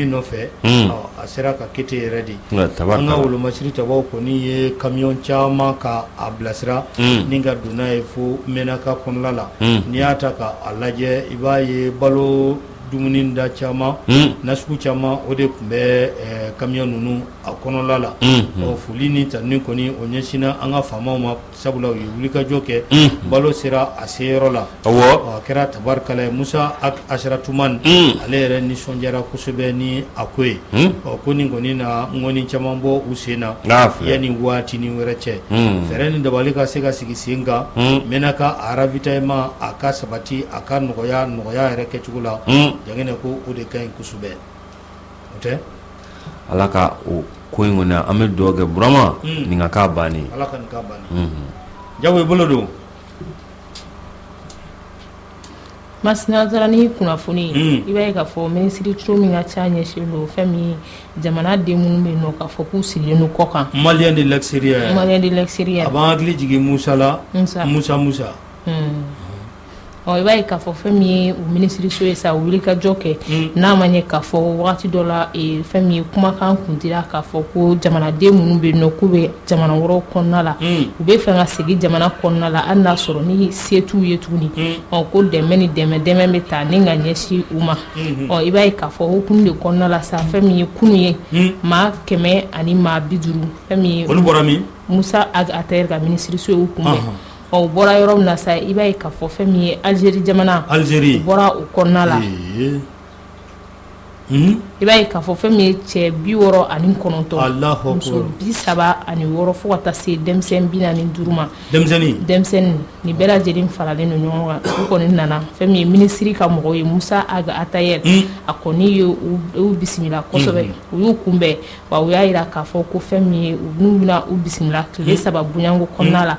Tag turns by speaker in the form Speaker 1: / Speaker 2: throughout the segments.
Speaker 1: Nɔfɛ a sera ka kɛ ten yɛrɛ de an ka wolomasiri tabaw kɔni ye kamiyɔn caman ka a bilasira ni ka don n'a ye fo Menaka kɔnɔna la. N'i y'a ta k'a lajɛ, i b'a ye balo dumuni da caman nasugu caman, o de tun bɛ kamiyɔn ninnu a kɔnɔla la. Ɔ, foli ni tanuni kɔni, o ɲɛsinna an ka faamaw ma, sabula u ye wulikajɔ kɛ, balo sera a seyɔrɔ la. A kɛra tabarikala ye. Musa Asiratuman, ale yɛrɛ nisɔndiyara kosɛbɛ ni a ko ye. Ɔ, ko nin kɔni na ŋɔni caman bɔ u sen na yanni waati ni wɛrɛ cɛ, fɛɛrɛ ni dabali ka se ka sigi sen kan Menaka a ravitaillement a ka sabati, a ka nɔgɔya nɔgɔya yɛrɛ kɛcogo la. Jaginɛ, ko o de ka ɲi kosɛbɛ, o tɛ.
Speaker 2: Ala ka o ko in kɔni, an bɛ dugawu kɛ Burama, nin ka k'a bannen.
Speaker 1: Ala ka nin k'a bannen. Jago, i bolo don.
Speaker 3: Masina taara ni kunnafoni ye, i b'a ye k'a fɔ minisiriso min ka ca ɲɛsin don fɛn min jamana den minnu bɛ yen nɔ k'a fɔ k'u sigilen don kɔ kan.
Speaker 1: Maliens de l'extérieur.
Speaker 3: Maliens de l'extérieur.
Speaker 1: A b'an hakili jigin Musa la, Musa Musa.
Speaker 3: Ɔ, i b'a ye k'a fɔ fɛn min ye u minisiriso ye sa, wuli ka jɔ kɛ, n'a ma ɲɛ k'a fɔ waati dɔ la, fɛn min ye kumakan kun dira k'a fɔ ko jamanaden minnu bɛ yen nɔ k'u bɛ jamana wɛrɛw kɔnɔna la, u bɛ fɛ ka segin jamana kɔnɔna la, hali n'a sɔrɔ ni se t'u ye tuguni, ɔ, ko dɛmɛ ni dɛmɛ dɛmɛ bɛ taa ni ka ɲɛsin u ma. Ɔ, i b'a ye k'a fɔ hukumu de kɔnɔna la sa, fɛn min ye kunun ye, maa 150, fɛn min ye
Speaker 1: Olu bɔra min?
Speaker 3: Musa Ag Attaher ka minisiriso y'u kunbɛn. Ɔ, u bɔra yɔrɔ min na sa, i b'a ye k'a fɔ fɛn min ye Algérie jamana.
Speaker 1: Algérie.
Speaker 3: U bɔra o kɔnɔna la. I b'a ye k'a fɔ fɛn min ye cɛ 69.
Speaker 1: Alahu.
Speaker 3: Muso 36, fo ka taa se denmisɛn 45 ma.
Speaker 1: Denmisɛnnin.
Speaker 3: Denmisɛnnin, nin bɛɛ lajɛlen faralen don ɲɔgɔn kan. U kɔni nana, fɛn min ye minisiri ka mɔgɔw ye, Musa Ag Attaher, a kɔni ye u bisimila kosɛbɛ. U y'u kunbɛn wa, u y'a jira k'a fɔ ko fɛn min ye, u n'u bɛna u bisimila tile 3 bonyanko kɔnɔna la,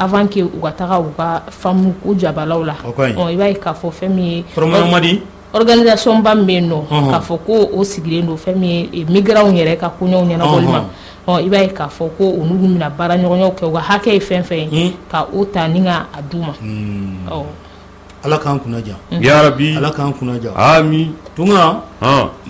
Speaker 3: avant que u ka taga u ka famille u jabalaw la. I b'a ye k'a fɔ fɛn min ye organisation ba min bɛ yen nɔ k'a fɔ ko o sigilen don fɛn min ye migrants yɛrɛ ka koɲɛw ɲɛnabɔli ma, ɔ, i b'a ye k'a fɔ ko u n'u bɛna baara ɲɔgɔnyaw kɛ, u ka hakɛ ye fɛn fɛn ye, ka o ta ni ka a d'u ma. Ɔ.
Speaker 1: Ala k'an kunna diya.
Speaker 2: Yarabi.
Speaker 1: Ala k'an kunna diya.
Speaker 2: Amin.
Speaker 1: Tunga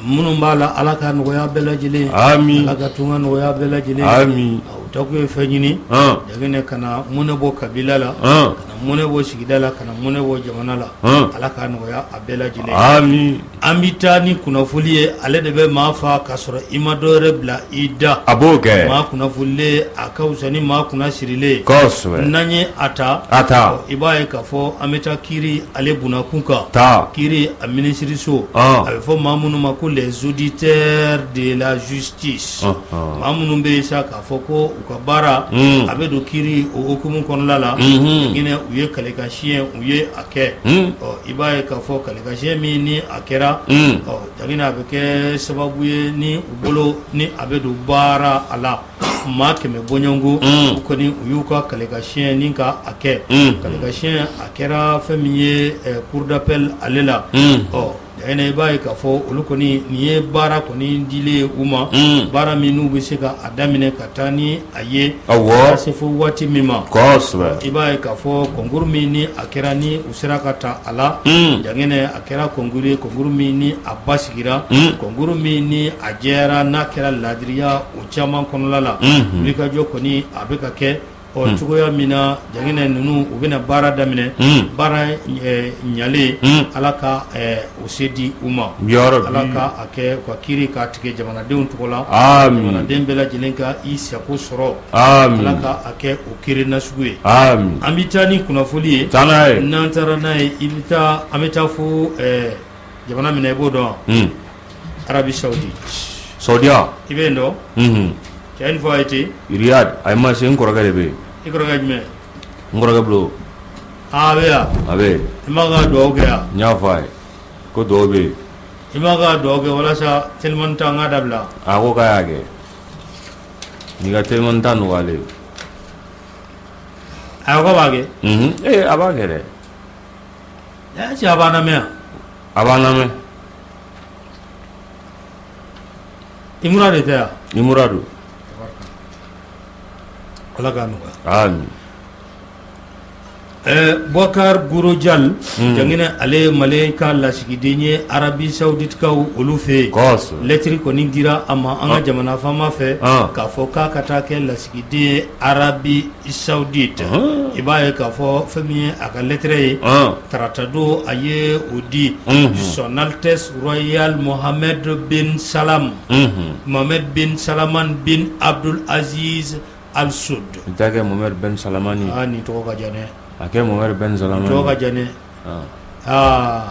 Speaker 1: minnu b'a la, Ala ka nɔgɔya bɛɛ lajɛlen.
Speaker 2: Amin.
Speaker 1: Ala ka tunga nɔgɔya bɛɛ lajɛlen.
Speaker 2: Amin.
Speaker 1: U ta kun ye fɛn ɲini. Jaginɛ, ka na mɔnɛ bɔ kabila la, ka na mɔnɛ bɔ sigida la, ka na mɔnɛ bɔ jamana la. Ala ka nɔgɔya a bɛɛ lajɛlen.
Speaker 2: Amin.
Speaker 1: An bɛ taa ni kunnafoni ye. Ale de bɛ maa fa ka sɔrɔ i ma dɔwɛrɛ bila i da.
Speaker 2: A b'o kɛ.
Speaker 1: Maa kunnafonilen, a ka fisa ni maa kunna sirilen.
Speaker 2: Kosɛbɛ.
Speaker 1: N'an ye a ta.
Speaker 2: A ta.
Speaker 1: I b'a ye k'a fɔ an bɛ taa kiiri ale bunakun kan.
Speaker 2: Taa.
Speaker 1: Kiiri a minisiriso. A bɛ fɔ maa minnu ma ko les auditeurs de la justice. Maa minnu bɛ yen sa k'a fɔ ko u ka baara a bɛ don kiiri o hukumu kɔnɔna la. Ginɛ, u ye kalikan siɲɛ, u ye a kɛ. Ɔ, i b'a ye k'a fɔ kalikan siɲɛ min ni a kɛra, ɔ, Jaginɛ, a bɛ kɛ sababu ye ni u bolo ni a bɛ don baara a la. Maa 100 bɔɲɔgɔnko, u kɔni u y'u ka kalikan siɲɛ ni ka a kɛ. Kalikan siɲɛ a kɛra fɛn min ye cour d'appel ale la. Ɔ, Jaginɛ, i b'a ye k'a fɔ olu kɔni, nin ye baara kɔni dilen ye u ma, baara min n'u bɛ se ka a daminɛ ka taa ni a ye ka se fo waati min ma. I b'a ye k'a fɔ concours min ni a kɛra, ni u sera ka ta a la, Jaginɛ, a kɛra concours ye, concours min ni a basigira, concours min ni a jɛyara, n'a kɛra laadiriya o caman kɔnɔna la. Wulikajɔ kɔni a bɛ ka kɛ. Ɔ, cogoya min na, Jaginɛ, ninnu u bɛna baara daminɛ, baara ɲalen, Ala ka o se di u ma. Ala ka a kɛ u ka kiiri k'a tigɛ jamanadenw tɔgɔ la, jamanaden bɛɛ lajɛlen ka i sago sɔrɔ. Ala ka a kɛ o kiiri nasugu ye. An bɛ taa ni kunnafoni ye. N'an taara n'a ye, i bɛ taa, an bɛ taa fo jamana min na, i b'o dɔn? Arabie Saoudite.
Speaker 2: Saudiya.
Speaker 1: I bɛ yen dɔn? Cɛ, une fois été.
Speaker 2: Riyad, a ma se, n kɔrɔkɛ de bɛ yen.
Speaker 1: I kɔrɔkɛ jumɛn?
Speaker 2: N kɔrɔkɛ Bulo.
Speaker 1: A bɛ yan.
Speaker 2: A bɛ yen.
Speaker 1: I m'a ka dugawu kɛ yan?
Speaker 2: N y'a fɔ a ye ko dugawu bɛ yen.
Speaker 1: I m'a ka dugawu kɛ walasa telimani ta n k'a dabila?
Speaker 2: A ko k'a y'a kɛ. N'i ka telimani ta nɔgɔyalen.
Speaker 1: A ko b'a kɛ?
Speaker 2: Ee, a b'a kɛ dɛ.
Speaker 1: Est-ce que a b'an lamɛn yan?
Speaker 2: A b'an lamɛn.
Speaker 1: I mura de tɛ yan?
Speaker 2: I mura don.
Speaker 1: Ala k'a nɔgɔya.
Speaker 2: Amin.
Speaker 1: Boubacar Guro Dial Janginɛ, ale ye Mali ka lasigiden ye Arabie Saoudite kaw olu fɛ yen. Lɛtiri kɔni dira a ma an ka jamana faama fɛ k'a fɔ k'a ka taa kɛ lasigiden ye Arabie Saoudite. I b'a ye k'a fɔ fɛn min ye a ka lɛtɛrɛ ye, taratadon a ye o di Son Altesse Royale Mohamed Ben Salam, Mohamed Ben Salaman bin Abdul Aziz Al Saoud.
Speaker 2: N ta kɛ Mohamed Ben Salamani.
Speaker 1: Aa, nin tɔgɔ ka jan dɛ.
Speaker 2: A kɛ Mohamed Ben Salamani.
Speaker 1: Tɔgɔ ka jan dɛ. Aa,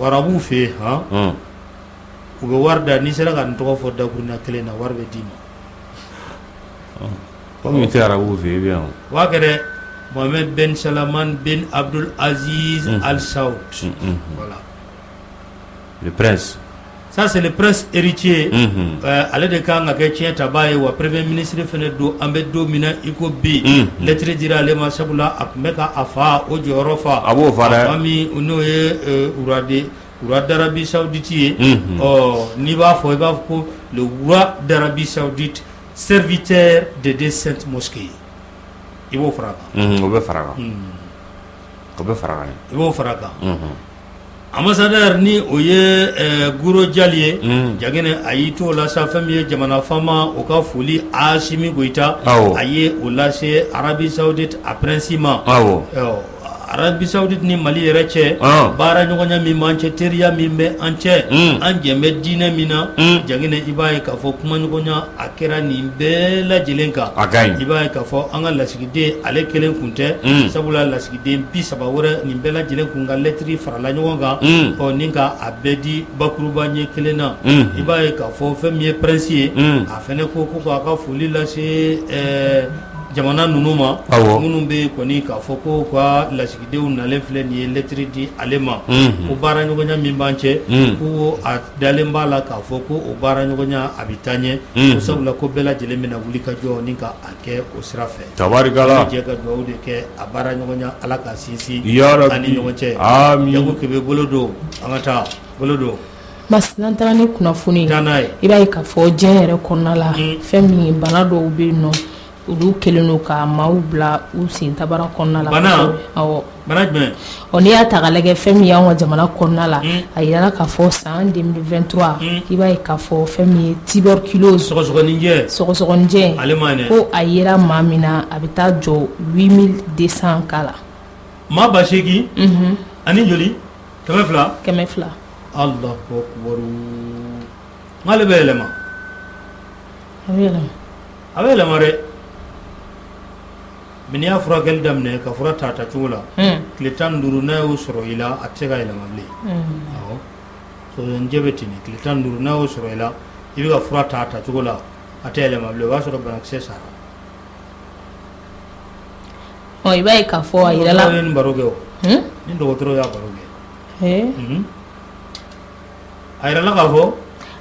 Speaker 1: arabuw fɛ yen han, u bɛ wari da, n'i sera ka nin tɔgɔ fɔ dakuruɲɛ kelen na, wari bɛ d'i ma.
Speaker 2: Komi i tɛ arabuw fɛ yen, i bɛ yan o.
Speaker 1: O b'a kɛ dɛ, Mohamed Ben Salaman bin Abdul Aziz Al Saoud. Voilà.
Speaker 2: Le prince.
Speaker 1: Ça, c'est le prince héritier. Ale de kan ka kɛ tiɲɛ tabaa ye, wa premier ministre fana don. An bɛ don min na i ko bi, lettre dira ale ma, sabula a tun bɛ ka a fa o jɔyɔrɔ fa.
Speaker 2: A b'o fa dɛ.
Speaker 1: Fa min n'o ye roi d'Arabie Saoudite ye. Ɔ, n'i b'a fɔ, i b'a fɔ ko le roi d'Arabie Saoudite, serviteur de deux saintes mosquées. I b'o fara a
Speaker 2: kan. O bɛ fara a kan. O bɛ fara a kan.
Speaker 1: I b'o fara a kan. Ambassadeur ni o ye Guro Dial ye, Janginɛ, a y'i to o la sa, fɛn min ye jamana faama o ka foli, Asimi Goyita, a ye o lase Arabie Saoudite a prince ma. Arabie Saoudite ni Mali yɛrɛ cɛ, baara ɲɔgɔnya min b'an cɛ, teriya min bɛ an cɛ, an jɛ bɛ diinɛ min na, Janginɛ, i b'a ye k'a fɔ kumaɲɔgɔnya a kɛra nin bɛɛ lajɛlen kan. I b'a ye k'a fɔ an ka lasigiden ale kelen kun tɛ, sabula lasigiden 30 wɛrɛ, nin bɛɛ lajɛlen kun ka lɛtiri farala ɲɔgɔn kan, ɔ, ni ka a bɛɛ di bakuruba ɲɛ kelen na. I b'a ye k'a fɔ fɛn min ye prince ye, a fana ko ko k'a ka foli lase jamana ninnu ma, minnu bɛ kɔni k'a fɔ ko ka lasigidenw nalen filɛ nin ye lɛtiri di ale ma, ko baara ɲɔgɔnya min b'an cɛ, ko a dalen b'a la k'a fɔ ko o baara ɲɔgɔnya a bɛ taa ɲɛ, ko sabula ko bɛɛ lajɛlen bɛna wuli ka jɔ ni ka a kɛ o sira fɛ.
Speaker 2: Tabarikala.
Speaker 1: An bɛ jɛ ka dugawu de kɛ, a baara ɲɔgɔnya, Ala k'a sinsin
Speaker 2: Ya
Speaker 1: an ni ɲɔgɔn cɛ.
Speaker 2: Amin.
Speaker 1: Yaku Kebe bolo don, an ka taa bolo don.
Speaker 3: Mas, n'an taara ni kunnafoni ye,
Speaker 1: Taa n'a ye.
Speaker 3: i b'a ye k'a fɔ diɲɛ yɛrɛ kɔnɔna la, fɛn min ye bana dɔw bɛ yen nɔ, olu kɛlen don ka maaw bila u sen tabara kɔnɔna la.
Speaker 1: Bana?
Speaker 3: Awɔ.
Speaker 1: Bana jumɛn?
Speaker 3: Ɔ, n'i y'a ta k'a lajɛ, fɛn min y'anw ka jamana kɔnɔna la, a yirala k'a fɔ san 2023, i b'a ye k'a fɔ fɛn min ye tuberculose,
Speaker 1: sɔgɔsɔgɔninjɛ,
Speaker 3: sɔgɔsɔgɔninjɛ,
Speaker 1: ale ma ɲi dɛ.
Speaker 3: Ko a yera maa min na, a bɛ taa jɔ 8200 cas la.
Speaker 1: Maa 8000 ani joli? 200?
Speaker 3: 200.
Speaker 1: Alahu akubaru. N'ale bɛ yɛlɛma.
Speaker 3: A bɛ yɛlɛma.
Speaker 1: A bɛ yɛlɛma dɛ. Mais n'i y'a furakɛli daminɛ ka fura ta tacogo la, tile 15 n'a y'o sɔrɔ i la, a tɛ se ka yɛlɛma bilen. Awɔ, sɔgɔsɔgɔnijɛ bɛ ten de, tile 15 n'a y'o sɔrɔ i la, i bɛ ka fura ta tacogo la, a tɛ yɛlɛma bilen, o b'a sɔrɔ banakisɛ sara.
Speaker 3: Ɔ, i b'a ye k'a fɔ a yirala.
Speaker 1: Dɔgɔtɔrɔw ye nin baro kɛ o. Ni dɔgɔtɔrɔw y'a baro kɛ. A yirala k'a fɔ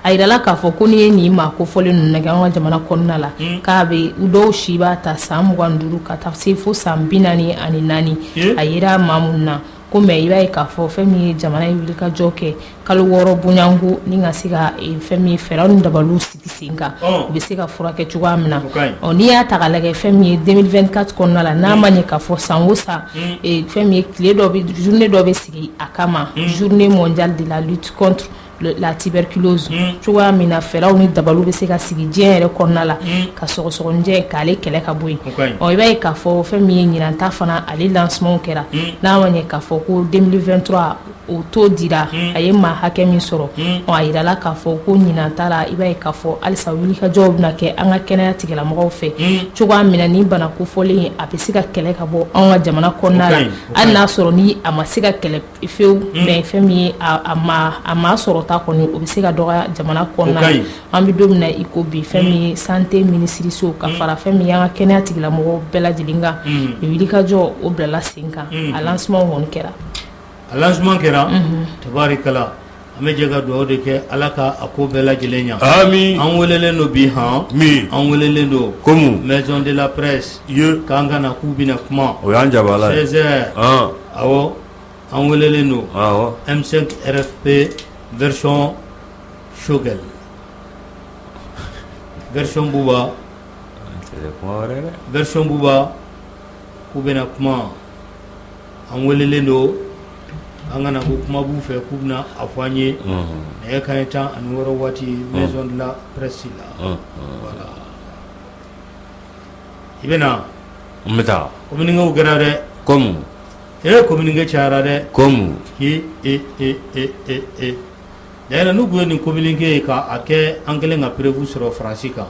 Speaker 3: A yirala k'a fɔ ko n'i ye nin maa kofɔlen ninnu kɛ an ka jamana kɔnɔna la, k'a bɛ dɔw si b'a ta san 25 ka taa se fo san 44, a yera maa minnu na ko, mais i b'a ye k'a fɔ fɛn min ye jamana ye wulikajɔ kɛ kalo 6 bonyanko ni ka se ka fɛn min ye fɛɛrɛw ni dabaliw sigi sen kan, u bɛ se ka furakɛ cogoya min na. Ɔ, n'i y'a ta k'a lajɛ, fɛn min ye 2024 kɔnɔna la, n'a ma ɲɛ k'a fɔ san o san, fɛn min ye tile dɔ bɛ, journée dɔ bɛ sigi a kama, journée mondiale de la lutte contre la tuberculose, cogoya min na fɛɛrɛw ni dabaliw bɛ se ka sigi diɲɛ yɛrɛ kɔnɔna la ka sɔgɔsɔgɔnijɛ k'ale kɛlɛ ka bɔ yen. Ɔ, i b'a ye k'a fɔ fɛn min ye ɲinan ta fana, ale lancement kɛra, n'a ma ɲɛ k'a fɔ ko 2023 o taux dira, a ye maa hakɛ min sɔrɔ. Ɔ, a yirala k'a fɔ ko ɲinan ta la, i b'a ye k'a fɔ halisa wulikajɔw bɛna kɛ an ka kɛnɛya tigilamɔgɔw fɛ, cogoya min na ni bana kofɔlen a bɛ se ka kɛlɛ ka bɔ anw ka jamana kɔnɔna la, hali n'a sɔrɔ ni a ma se ka kɛlɛ fewu, mais fɛn min ye a maa sɔrɔta kɔni, o bɛ se ka dɔgɔya jamana kɔnɔna la. An bɛ don min na i ko bi, fɛn min ye santé minisiriso ka fara fɛn min y'an ka kɛnɛya tigilamɔgɔw bɛɛ lajɛlen kan, wulikajɔ o bilala sen kan, a lancement kɔni kɛra.
Speaker 1: A lancement kɛra. Tabarikala, an bɛ jɛ ka dugawu de kɛ, Ala ka a ko bɛɛ lajɛlen ɲɛ.
Speaker 2: Ami.
Speaker 1: An welelen don bi han.
Speaker 2: Min?
Speaker 1: An welelen don.
Speaker 2: Komu?
Speaker 1: Maison de la presse.
Speaker 2: Ye.
Speaker 1: K'an ka na, k'u bɛna kuma.
Speaker 2: O y'an jabala ye.
Speaker 1: 16 heures. Awɔ, an welelen don.
Speaker 2: Awɔ.
Speaker 1: M5 RFP version Choguel. Version Bouba.
Speaker 2: Kuma wɛrɛ dɛ.
Speaker 1: Version Bouba, k'u bɛna kuma. An welelen don an ka na ko kuma b'u fɛ k'u bɛna a fɔ an ye nɛgɛ kanɲɛ 16 waati maison de la presse la voilà i bɛ na
Speaker 2: n bɛ taa
Speaker 1: communiquéw kɛra dɛ
Speaker 2: comme
Speaker 1: ee communiqué cayara dɛ
Speaker 2: comme
Speaker 1: e e e e e e d'ailleurs n'u tun ye nin communiqué ye k'a kɛ an kɛlen ka preuve sɔrɔ Faransi kan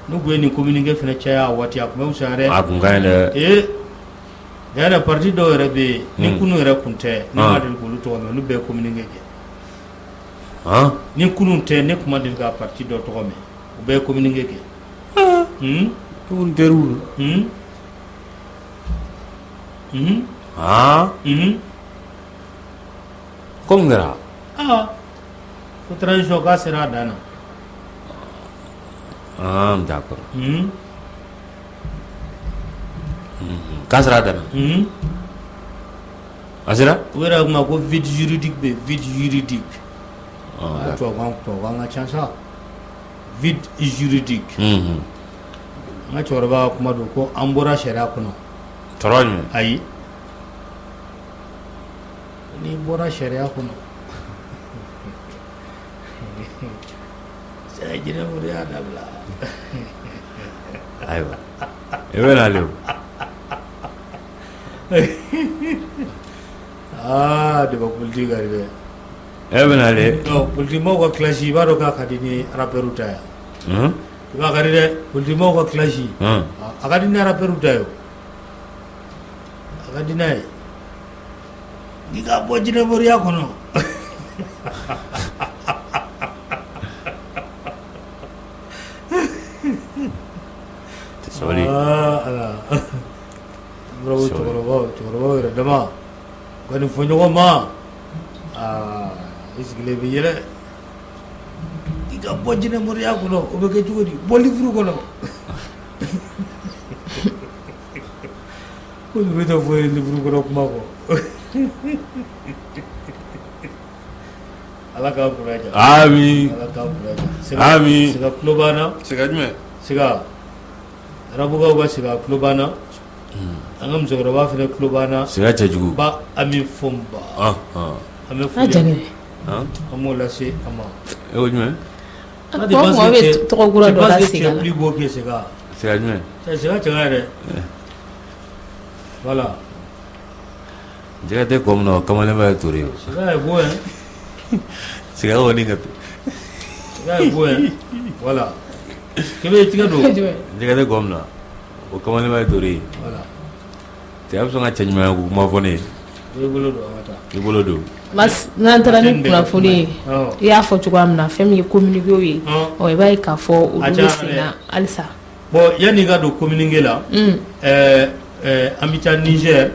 Speaker 1: n'u tun ye nin communiqué fana caya a waati a tun bɛ fisaya dɛ
Speaker 2: a tun ka ɲi dɛ
Speaker 1: ee d'ailleurs parti dɔw yɛrɛ bɛ yen ni kunun yɛrɛ tun tɛ ne ma deli k'olu tɔgɔ mɛn olu bɛɛ ye communiqué kɛ ni kunun tɛ ne tun ma deli ka parti dɔ tɔgɔ mɛn u bɛɛ ye communiqué kɛ
Speaker 2: kunun teriw ko mun kɛra
Speaker 1: ko transition k'a sera a dan na
Speaker 2: d'accord k'a sera a dan na a sera
Speaker 1: u yɛrɛ kuma ko vide juridique bɛ vide juridique tubabukan ka ca sa vide juridique n ka cɛkɔrɔba ka kuma don ko an bɔra sariya kɔnɔ
Speaker 2: tɔɔrɔ jumɛn
Speaker 1: ayi n'i bɔra sariya kɔnɔ jinɛ y'a dabila
Speaker 2: ayiwa i bɛ n'ale o
Speaker 1: aa débat politique ka di dɛ
Speaker 2: e bɛ n'ale
Speaker 1: politique maaw ka clash i b'a dɔn k'a ka di ni rappeur ta ye i b'a ka di dɛ politique maaw ka clash a ka di ni rappeur ta ye a ka di n'a ye n'i ka bɔ jinɛmoriya kɔnɔ
Speaker 2: sabali
Speaker 1: ala cɛkɔrɔbaw cɛkɔrɔbaw yɛrɛ dama ka nin fɔ ɲɔgɔn ma aa i sigilen bɛ yɛlɛ i ka bɔ jinɛmoriya kɔnɔ o bɛ kɛ cogo di bɔ livre kɔnɔ ko bɛ taa fɔ livre kɔnɔ kuma kɔ ala k'a kunna diya
Speaker 2: ami
Speaker 1: ala k'a kunna diya
Speaker 2: ami
Speaker 1: Siga tulo b'an na
Speaker 2: siga jumɛn
Speaker 1: siga arabukaw ka siga tulo b'an na an ka musokɔrɔba fana tulo b'an na
Speaker 2: siga cɛjugu
Speaker 1: ba Ami Fɔnba an bɛ
Speaker 3: A
Speaker 1: foli
Speaker 3: jaabi.
Speaker 1: an b'o lase a ma
Speaker 2: e ko jumɛn
Speaker 3: Tɔgɔ bɛ tɔgɔ kura dɔ la siga la.
Speaker 1: plus beau que Siga
Speaker 2: siga jumɛn
Speaker 1: Siga cɛ ka ɲi dɛ voilà
Speaker 2: jɛgɛ tɛ kɔ min na o kamalenba ye tori ye
Speaker 1: Siga est beau hein
Speaker 2: siga kɔni ka
Speaker 1: Siga est beau hein voilà kebe i tigɛ don
Speaker 2: jɛgɛ tɛ kɔ min na o kamalenba ye tori ye
Speaker 1: voilà
Speaker 2: cɛ a bɛ sɔn ka cɛ ɲumanya ko kuma fɔ ne ye
Speaker 1: i bolo don an ka taa
Speaker 2: i bolo don
Speaker 3: Mas n'an taara ni kunnafoni ye i y'a fɔ cogoya min na fɛn min ye communiqué ye ɔ i b'a ye k'a fɔ olu bɛ sen na halisa
Speaker 1: bon yanni i ka don communiqué la an bɛ taa Niger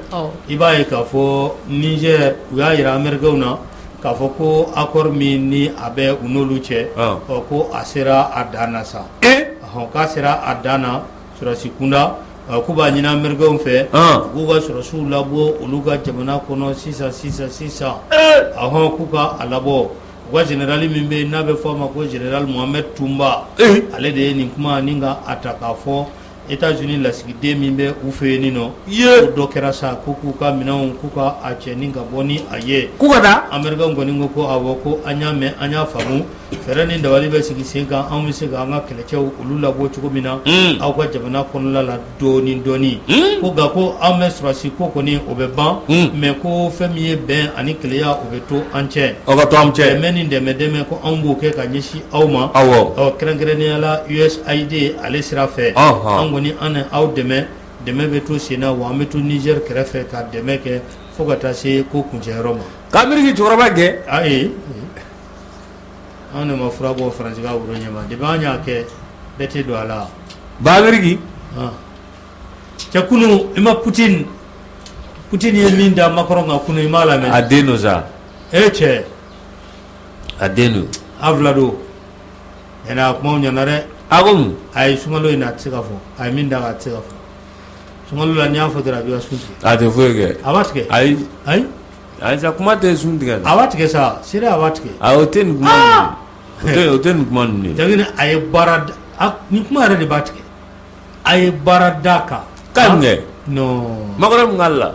Speaker 1: i b'a ye k'a fɔ Niger u y'a jira Américains na k'a fɔ ko accord min ni a bɛ u n'olu cɛ ɔ ko a sera a dan na sa k'a sera a dan na sɔrɔdasi kunda k'u b'a ɲini Américains fɛ u k'u ka sɔrɔdasiw labɔ olu ka jamana kɔnɔ sisan sisan sisan ɔhɔn k'u ka a labɔ u ka général min bɛ yen n'a bɛ fɔ a ma ko général Mohamed Toumba ale de ye nin kuma ni ka a ta k'a fɔ États-Unis lasigiden min bɛ u fɛ yen nin nɔ ko dɔ kɛra sa ko k'u ka minɛnw k'u ka a cɛ ni ka bɔ ni a ye
Speaker 2: k'u ka taa
Speaker 1: Américains kɔni ko ko awɔ ko an y'a mɛn an y'a faamu fɛɛrɛ ni dabali bɛ sigi sen kan anw bɛ se k'an ka kɛlɛcɛw olu labɔ cogo min na aw ka jamana kɔnɔna la dɔɔni dɔɔni ko nka ko an bɛ sɔrɔdasi ko kɔni o bɛ ban mais ko fɛn min ye bɛn ani kelenya o bɛ to an cɛ
Speaker 2: aw ka to an cɛ
Speaker 1: dɛmɛ ni dɛmɛ dɛmɛ ko anw b'o kɛ ka ɲɛsin aw ma
Speaker 2: awɔ
Speaker 1: kɛrɛnkɛrɛnnenya la USAID ale sira fɛ an kɔni an ni aw dɛmɛ dɛmɛ bɛ to sen na wa an bɛ to Niger kɛrɛfɛ ka dɛmɛ kɛ fo ka taa se ko kuncɛyɔrɔ ma
Speaker 2: k'Ameriki cɛkɔrɔba gɛn
Speaker 1: ayi anw de ma fura bɔ Faransi ka woro ɲɛma depuis an y'a kɛ bɛɛ tɛ don a la
Speaker 2: ba Ameriki
Speaker 1: cɛ kunun i ma Poutine Poutine ye min da Macron kan kunun i m'a lamɛn
Speaker 2: a den don sa
Speaker 1: e cɛ
Speaker 2: a den don
Speaker 1: a fila don a kumaw ɲɛna dɛ
Speaker 2: a ko mun
Speaker 1: a ye sunkalo in na a tɛ se ka fɔ a ye min da a tɛ se ka fɔ sunkalo la n'i y'a fɔ dɔrɔn a b'i ka sun tigɛ
Speaker 2: a tɛ foyi kɛ
Speaker 1: a b'a tigɛ
Speaker 2: ayi
Speaker 1: ayi
Speaker 2: ayi sa kuma tɛ sun tigɛ
Speaker 1: a b'a tigɛ sa seere a b'a tigɛ
Speaker 2: a o tɛ nin kuma ninnu o tɛ nin kuma ninnu ye
Speaker 1: jagini a ye baara nin kuma yɛrɛ de b'a tigɛ a ye baara d'a kan
Speaker 2: k'a ye mun kɛ
Speaker 1: non
Speaker 2: Macron mun k'ale la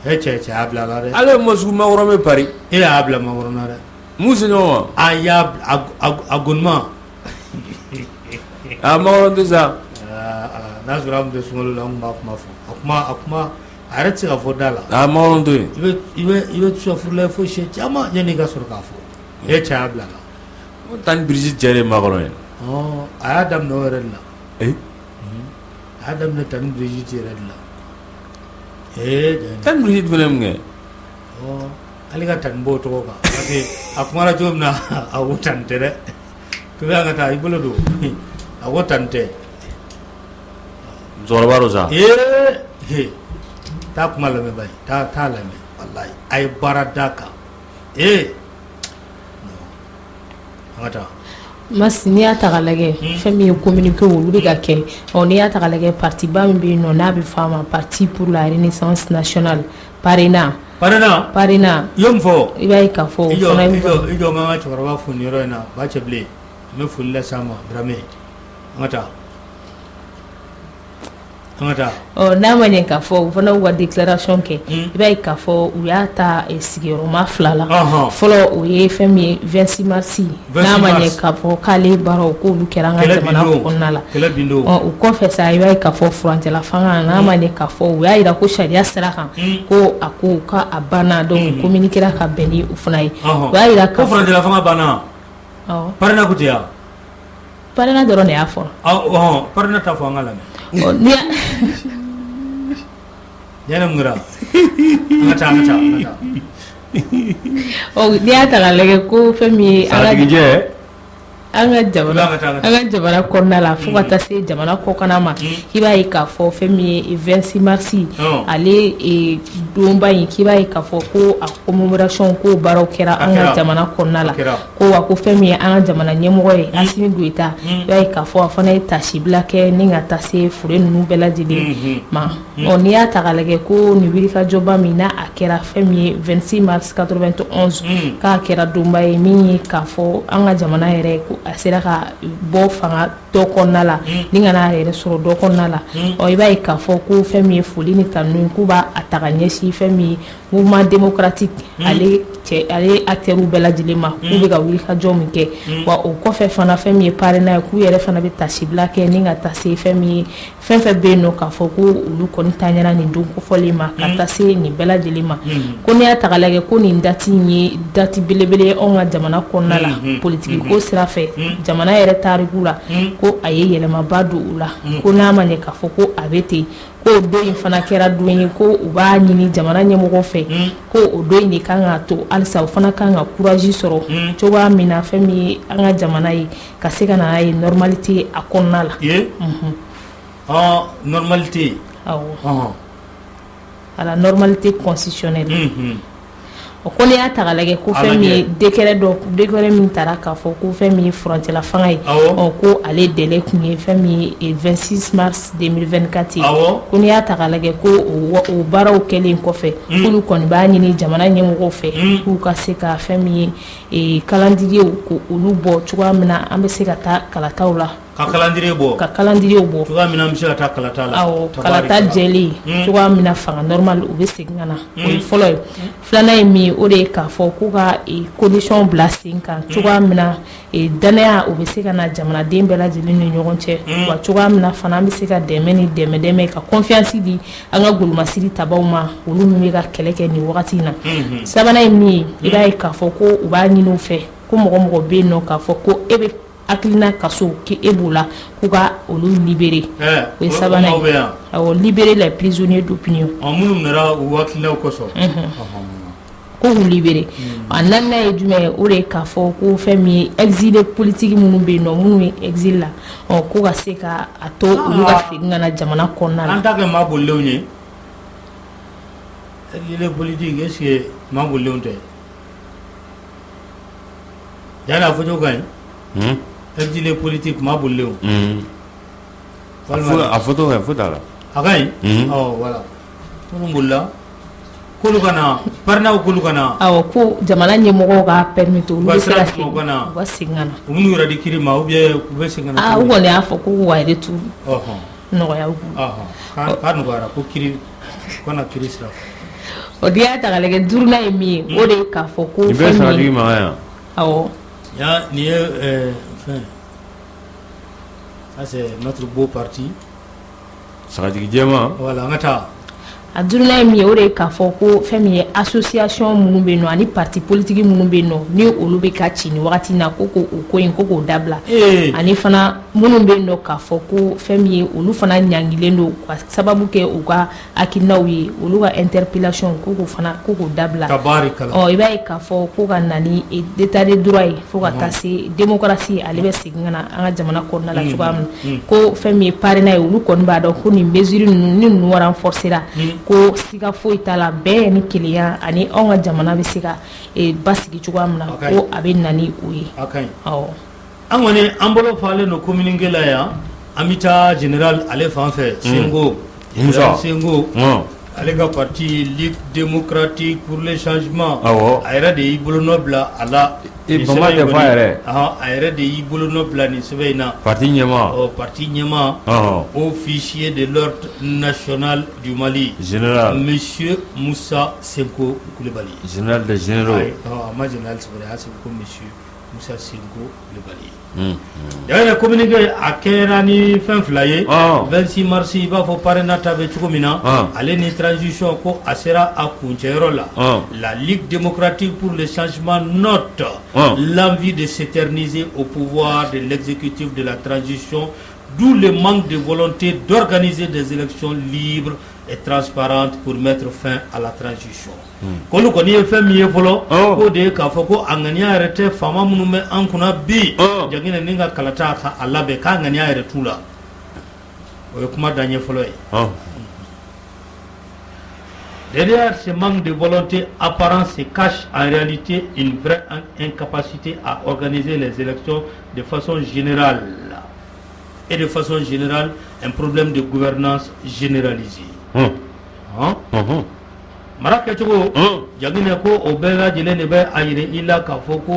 Speaker 1: E cɛ cɛ y'a bila la dɛ.
Speaker 2: Ale Moscou Macron bɛ Paris.
Speaker 1: E y'a bila Macron na dɛ.
Speaker 2: Mun se ɲɔgɔn ma?
Speaker 1: A y'a a gonima.
Speaker 2: A Macron tɛ sa.
Speaker 1: N'a sɔrɔ an tun bɛ sunkalo la an tun b'a kuma fɔ a kuma a kuma a yɛrɛ tɛ se ka fɔ da la.
Speaker 2: A Macron to yen.
Speaker 1: I bɛ safurulayi fo siɲɛ caman yanni i ka sɔrɔ k'a fɔ. E cɛ y'a bila la.
Speaker 2: Tantie Brigitte cɛ de ye Macron ye.
Speaker 1: A y'a daminɛ o yɛrɛ de la. A y'a daminɛ tantie Brigitte yɛrɛ de la. Ee
Speaker 2: tantie Brigitte fana ye mun kɛ?
Speaker 1: Hali ka tantie bɔ o tɔgɔ kan parce que a kumana cogo min na a ko tantie tɛ dɛ. Ko an ka taa i bolo don a ko tantie tɛ.
Speaker 2: Musokɔrɔba don sa.
Speaker 1: Ee taa kuma lamɛn bani taa taa lamɛn walayi a ye baara d'a kan ee an ka taa.
Speaker 3: Mas n'i y'a ta k'a lajɛ fɛn min ye communiqué olu bɛ ka kɛ ɔ n'i y'a ta k'a lajɛ parti ba min bɛ yen nɔ n'a bɛ f'a ma Parti pour la Renaissance nationale PARENA
Speaker 1: PARENA
Speaker 3: PARENA
Speaker 1: i ye mun fɔ
Speaker 3: i b'a ye k'a fɔ o
Speaker 1: i jɔ
Speaker 3: fana
Speaker 1: i jɔ i jɔ n ka n ka cɛkɔrɔba fo nin yɔrɔ in na ba Cɛbilen n bɛ foli lase a ma Dramé an ka taa an ka taa.
Speaker 3: Ɔ n'a ma ɲɛ k'a fɔ u fana y'u ka déclaration kɛ i b'a ye k'a fɔ u y'a ta sigiyɔrɔma fila la fɔlɔ o ye fɛn min ye 26 mars n'a ma ɲɛ k'a fɔ k'ale baaraw k'olu kɛra an ka jamana kɔnɔna la ɔ o kɔfɛ sa i b'a ye k'a fɔ furancɛla fanga n'a ma ɲɛ k'a fɔ u y'a jira ko sariya sira kan ko a ko k'a banna donc communiqué ka bɛn ni o fana ye u y'a jira
Speaker 1: ko furancɛla fanga banna PARENA ko ten wa?
Speaker 3: PARENA dɔrɔn de y'a fɔ
Speaker 1: PARENA ta fɔ an ka lamɛn ɲ mun kɛra an ka taa an ka taa an ka taa
Speaker 3: n'i y'a ta k'a lajɛ ko fɛn min ye an ka jamana an ka jamana kɔnɔna la fo ka taa se jamana kɔkanna ma k'i b'a ye k'a fɔ fɛn min ye 26 mars ale donba in k'i b'a ye k'a fɔ ko a commémoration ko baaraw kɛra an ka jamana kɔnɔna la ko wa ko fɛn min ye an ka jamana ɲɛmɔgɔ ye Asimi Goyita i b'a ye k'a fɔ a fana ye taasibila kɛ ni ka taa se fure ninnu bɛɛ lajɛlen ma ɔ n'i y'a ta k'a lajɛ ko nin wulikajɔba min n'a a kɛra fɛn min ye 26 mars 91 k'a kɛra donba ye min ye k'a fɔ an ka jamana yɛrɛ ko a sera ka bɔ fanga dɔ kɔnɔna la ni ka n'a yɛrɛ sɔrɔ dɔ kɔnɔna la ɔ i b'a ye k'a fɔ ko fɛn min ye foli ni tanu k'u b'a ta ka ɲɛsin fɛn min ye Mouvement démocratique ale cɛ ale acteurs bɛɛ lajɛlen ma k'u bɛ ka wulikajɔ min kɛ wa o kɔfɛ fana fɛn min ye PARENA ye k'u yɛrɛ fana bɛ taasibila kɛ ni ka taa se fɛn min ye fɛn fɛn bɛ yen nɔ k'a fɔ ko olu kɔni tanyana nin don kofɔlen ma ka taa se nin bɛɛ lajɛlen ma ko n'i y'a ta k'a lajɛ ko nin date in ye date belebele ye anw ka jamana kɔnɔna la politiki ko sira fɛ jamana yɛrɛ tariku la ko a ye yɛlɛmaba don u la ko n'a ma ɲɛ k'a fɔ ko a bɛ ten ko don in fana kɛra don ye ko u b'a ɲini jamana ɲɛmɔgɔ fɛ ko o don in de kan ka to halisa u fana kan ka courage sɔrɔ cogoya min na fɛn min ye an ka jamana ye ka se ka na n'a ye normalité a kɔnɔna la
Speaker 1: normalité
Speaker 3: awɔ à la normalité constitutionnelle o ko n'i y'a ta k'a lajɛ ko fɛn min ye décret dɔ décret min tara k'a fɔ ko fɛn min ye furancɛla fanga ye ɔ ko ale délai tun ye fɛn min ye 26 mars 2024 ye ko n'i y'a ta k'a lajɛ ko o baaraw kɛlen kɔfɛ k'olu kɔni b'a ɲini jamana ɲɛmɔgɔw fɛ k'u ka se ka fɛn min ye calendrier ko olu bɔ cogoya min na an bɛ se ka taa kalataw la
Speaker 1: Ka calendrier bɔ
Speaker 3: ka calendrier bɔ
Speaker 1: cogoya min na an bɛ se ka taa kalata la
Speaker 3: awɔ kalata jɛlen cogoya min na fanga normal u bɛ segin ka na o ye fɔlɔ ye filanan ye min ye o de ye k'a fɔ k'u ka condition bila sen kan cogoya min na danaya o bɛ se ka na jamanaden bɛɛ lajɛlen ni ɲɔgɔn cɛ wa cogoya min na fana an bɛ se ka dɛmɛ ni dɛmɛ dɛmɛ ka confiance di an ka golomasiri tabaw ma olu min bɛ ka kɛlɛ kɛ nin wagati in na sabanan ye min ye i b'a ye k'a fɔ ko u b'a ɲini u fɛ ko mɔgɔ mɔgɔ bɛ yen nɔ k'a fɔ ko e bɛ hakilina kaso k'e b'o la k'u ka olu libérer o ye sabanan ye awɔ libérer les prisonniers d'opinion
Speaker 1: minnu minɛra u hakilinaw kosɔn
Speaker 3: ko k'u libérer a naaninan ye jumɛn ye o de ye k'a fɔ ko fɛn min ye exilé politique minnu bɛ yen nɔ minnu ye exil la ɔ ko ka se ka a to olu ka segin ka na jamana kɔnɔna la
Speaker 1: an ta kɛ maa bolilenw ye exilé politique est ce que maa bolilenw tɛ Yan a fɔcogo ka ɲi exilé politique maa bolilenw
Speaker 2: a fɔcogo ka ɲi foyi t'a la
Speaker 1: a ka ɲi voilà minnu bolila k'olu ka na PARENA k'olu ka na
Speaker 3: awɔ ko jamana ɲɛmɔgɔw ka permettre olu bɛ se ka segin u ka segin ka na
Speaker 1: u minnu yɛrɛ di kiri ma ou bien u bɛ segin ka na
Speaker 3: u kɔni y'a fɔ ko k'u ka retour nɔgɔya u
Speaker 1: bolo k'a nɔgɔyara ko kiri u ka na kiri sira fɛ.
Speaker 3: O n'i y'a ta k'a lajɛ, duurunan ye min ye, o de ye k'a fɔ ko
Speaker 2: Nin bɛɛ ye
Speaker 3: fɛn min
Speaker 2: Sagajigi
Speaker 3: ye
Speaker 2: mankan ye wa?
Speaker 3: Awɔ.
Speaker 1: Nin ye fɛn, ça c'est notre beau parti.
Speaker 2: Sagajigi jɛman.
Speaker 1: Voilà, an ka taa.
Speaker 3: A duurunan ye min ye, o de ye k'a fɔ ko fɛn min ye association minnu bɛ yen nɔ ani parti politique minnu bɛ yen nɔ, ni olu bɛ ka ci nin wagati in na, ko k'o ko in ko k'o dabila. Ani fana minnu bɛ yen nɔ k'a fɔ ko fɛn min ye, olu fana ɲangilen don ka sababu kɛ u ka hakilinaw ye, olu ka interpellation, ko k'o fana ko k'o dabila.
Speaker 1: Tabarikala.
Speaker 3: Ɔ, i b'a ye k'a fɔ ko ka na ni état de droit ye, fo ka taa se démocratie, ale bɛ segin ka na an ka jamana kɔnɔna la cogoya min na, ko fɛn min ye PARENA ye, olu kɔni b'a dɔn ko nin mesure ninnu, ni ninnu renforcer ra, ko siga foyi t'a la, bɛn ni kelenya ani anw ka jamana bɛ se ka basigi cogoya min na, ko a bɛ na ni o ye.
Speaker 1: A ka ɲi.
Speaker 3: Awɔ.
Speaker 1: An kɔni, an bolo falen don communiqué la yan. An bɛ taa général ale fan fɛ, Senko.
Speaker 2: Musa.
Speaker 1: Senko, ale ka parti Ligue démocratique pour le changement, a yɛrɛ de y'i bolonɔ bila a la.
Speaker 2: E,
Speaker 1: Nin
Speaker 2: Bama
Speaker 1: sɛbɛn in
Speaker 2: tɛ f'a
Speaker 1: kɔni,
Speaker 2: yɛrɛ.
Speaker 1: A yɛrɛ de y'i bolonɔ bila nin sɛbɛn in na.
Speaker 2: Parti ɲɛmaa.
Speaker 1: Ɔ, parti ɲɛmaa, officier de l'ordre national du Mali,
Speaker 2: Général.
Speaker 1: Monsieur Moussa Senko Coulibaly.
Speaker 2: Général des généraux.
Speaker 1: Ayi, a ma général sɛbɛn, a y'a sɛbɛn ko monsieur Moussa Senko Coulibaly. D'ailleurs, communiqué a kɛra ni fɛn fila ye. 26 mars, i b'a fɔ PARENA ta bɛ cogo min na, ale ni transition, ko a sera a kuncɛyɔrɔ la. La Ligue démocratique pour le changement note l'envie de s'éterniser au pouvoir de l'exécutif de la transition, d'où le manque de volonté d'organiser des élections libres et transparentes pour mettre fin à la transition. K'olu kɔni ye fɛn min ye fɔlɔ, k'o de ye k'a fɔ ko a ŋaniya yɛrɛ tɛ faama minnu bɛ an kunna bi, Jaginɛ, ni ka kalata ka a labɛn, k'a ŋaniya yɛrɛ t'u la. O ye kuma daɲɛ fɔlɔ ye. Derrière ce manque de volonté apparent se cache en réalité une vraie incapacité à organiser les élections de façon générale et de façon générale un problème de gouvernance généralisée. Hein? Mara kɛcogo, Jaginɛ, ko o bɛɛ lajɛlen de bɛ a yira i la k'a fɔ ko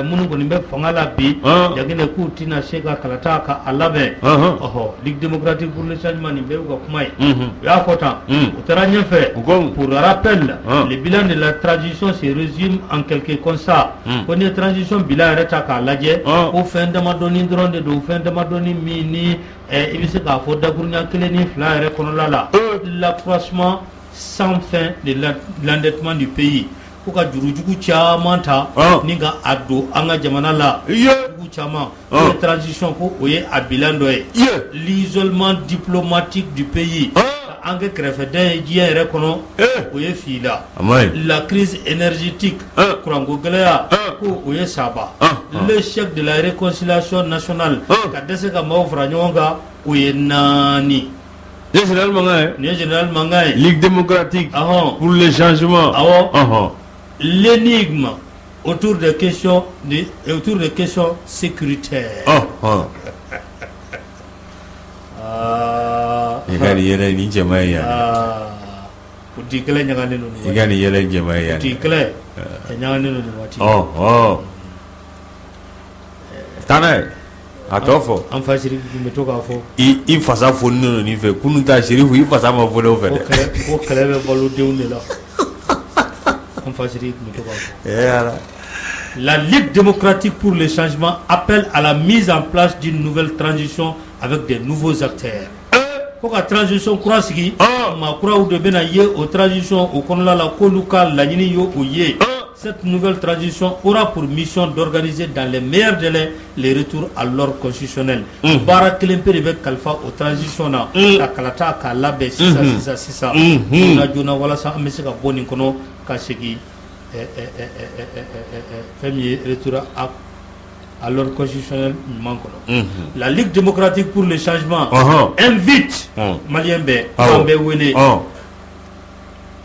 Speaker 1: minnu kɔni bɛ fanga la bi, Jaginɛ, k'u tɛna se ka kalata ka a labɛn. Ɔhɔ, Ligue démocratique pour le changement, nin bɛɛ y'u ka kuma ye. U y'a fɔ tan, u taara ɲɛfɛ.
Speaker 2: U ko
Speaker 1: Pour rappel, le bilan de la transition se résume en quelques constats. Ko n'i ye transition bilan yɛrɛ ta k'a lajɛ, ko fɛn damadɔni dɔrɔn de don, fɛn damadɔni min ni i bɛ se k'a fɔ dakuruɲa kelen ni fila yɛrɛ kɔnɔla la. L'accroissement sans fin de l'endettement du pays, ko ka jurujugu caman ta ni ka a don an ka jamana la, jurujugu caman. Ko transition, ko o ye a bilan dɔ ye. L'isolement diplomatique du pays, ka an kɛ kɛrɛfɛdɛn ye diɲɛ yɛrɛ kɔnɔ, o ye fila.
Speaker 2: A ma ɲi.
Speaker 1: La crise énergétique, kuranko gɛlɛya, ko o ye saba. L'échec de la réconciliation nationale, ka dɛsɛ ka maaw fara ɲɔgɔn kan, o ye naani.
Speaker 2: Nin ye général mankan ye.
Speaker 1: Nin ye général mankan ye.
Speaker 2: Ligue démocratique pour le changement.
Speaker 1: Awɔ. L'énigme autour des questions sécuritaires. Aa.
Speaker 2: I ka nin yɛlɛ nin cɛ man ɲi yan.
Speaker 1: Aa, politique kɛlɛ ɲagalen don nin
Speaker 2: I ka nin yɛlɛ nin cɛ man ɲi yan.
Speaker 1: Politique kɛlɛ a ɲagalen don nin waati.
Speaker 2: Ɔhɔn. Taa n'a ye. A tɔ fɔ.
Speaker 1: An fa Siriki tun bɛ to k'a fɔ.
Speaker 2: I fasa foninen don nin fɛ, kunun ta Serifu, i fasa ma foni o fɛ
Speaker 1: ko
Speaker 2: dɛ.
Speaker 1: Kɛlɛ, ko kɛlɛ bɛ balo denw de la. An fa Siriki tun bɛ to k'a fɔ.
Speaker 2: Ee Ala.
Speaker 1: La Ligue démocratique pour le changement appelle à la mise en place d'une nouvelle transition avec des nouveaux acteurs. Ko ka transition kura sigi, maa kuraw de bɛna ye o transition o kɔnɔna la, k'olu ka laɲini ye o ye. Cette nouvelle transition aura pour mission d'organiser dans les meilleurs délais le retour à l'ordre constitutionnel. Baara kelen pe de bɛ kalifa o transition na, ka kalata k'a labɛn sisan sisan sisan, joona joona, walasa an bɛ se ka bɔ nin kɔnɔ ka segin fɛn min ye retour à l'ordre constitutionnel ɲuman kɔnɔ. La Ligue démocratique pour le changement invite, Malien bɛɛ, an bɛɛ wele,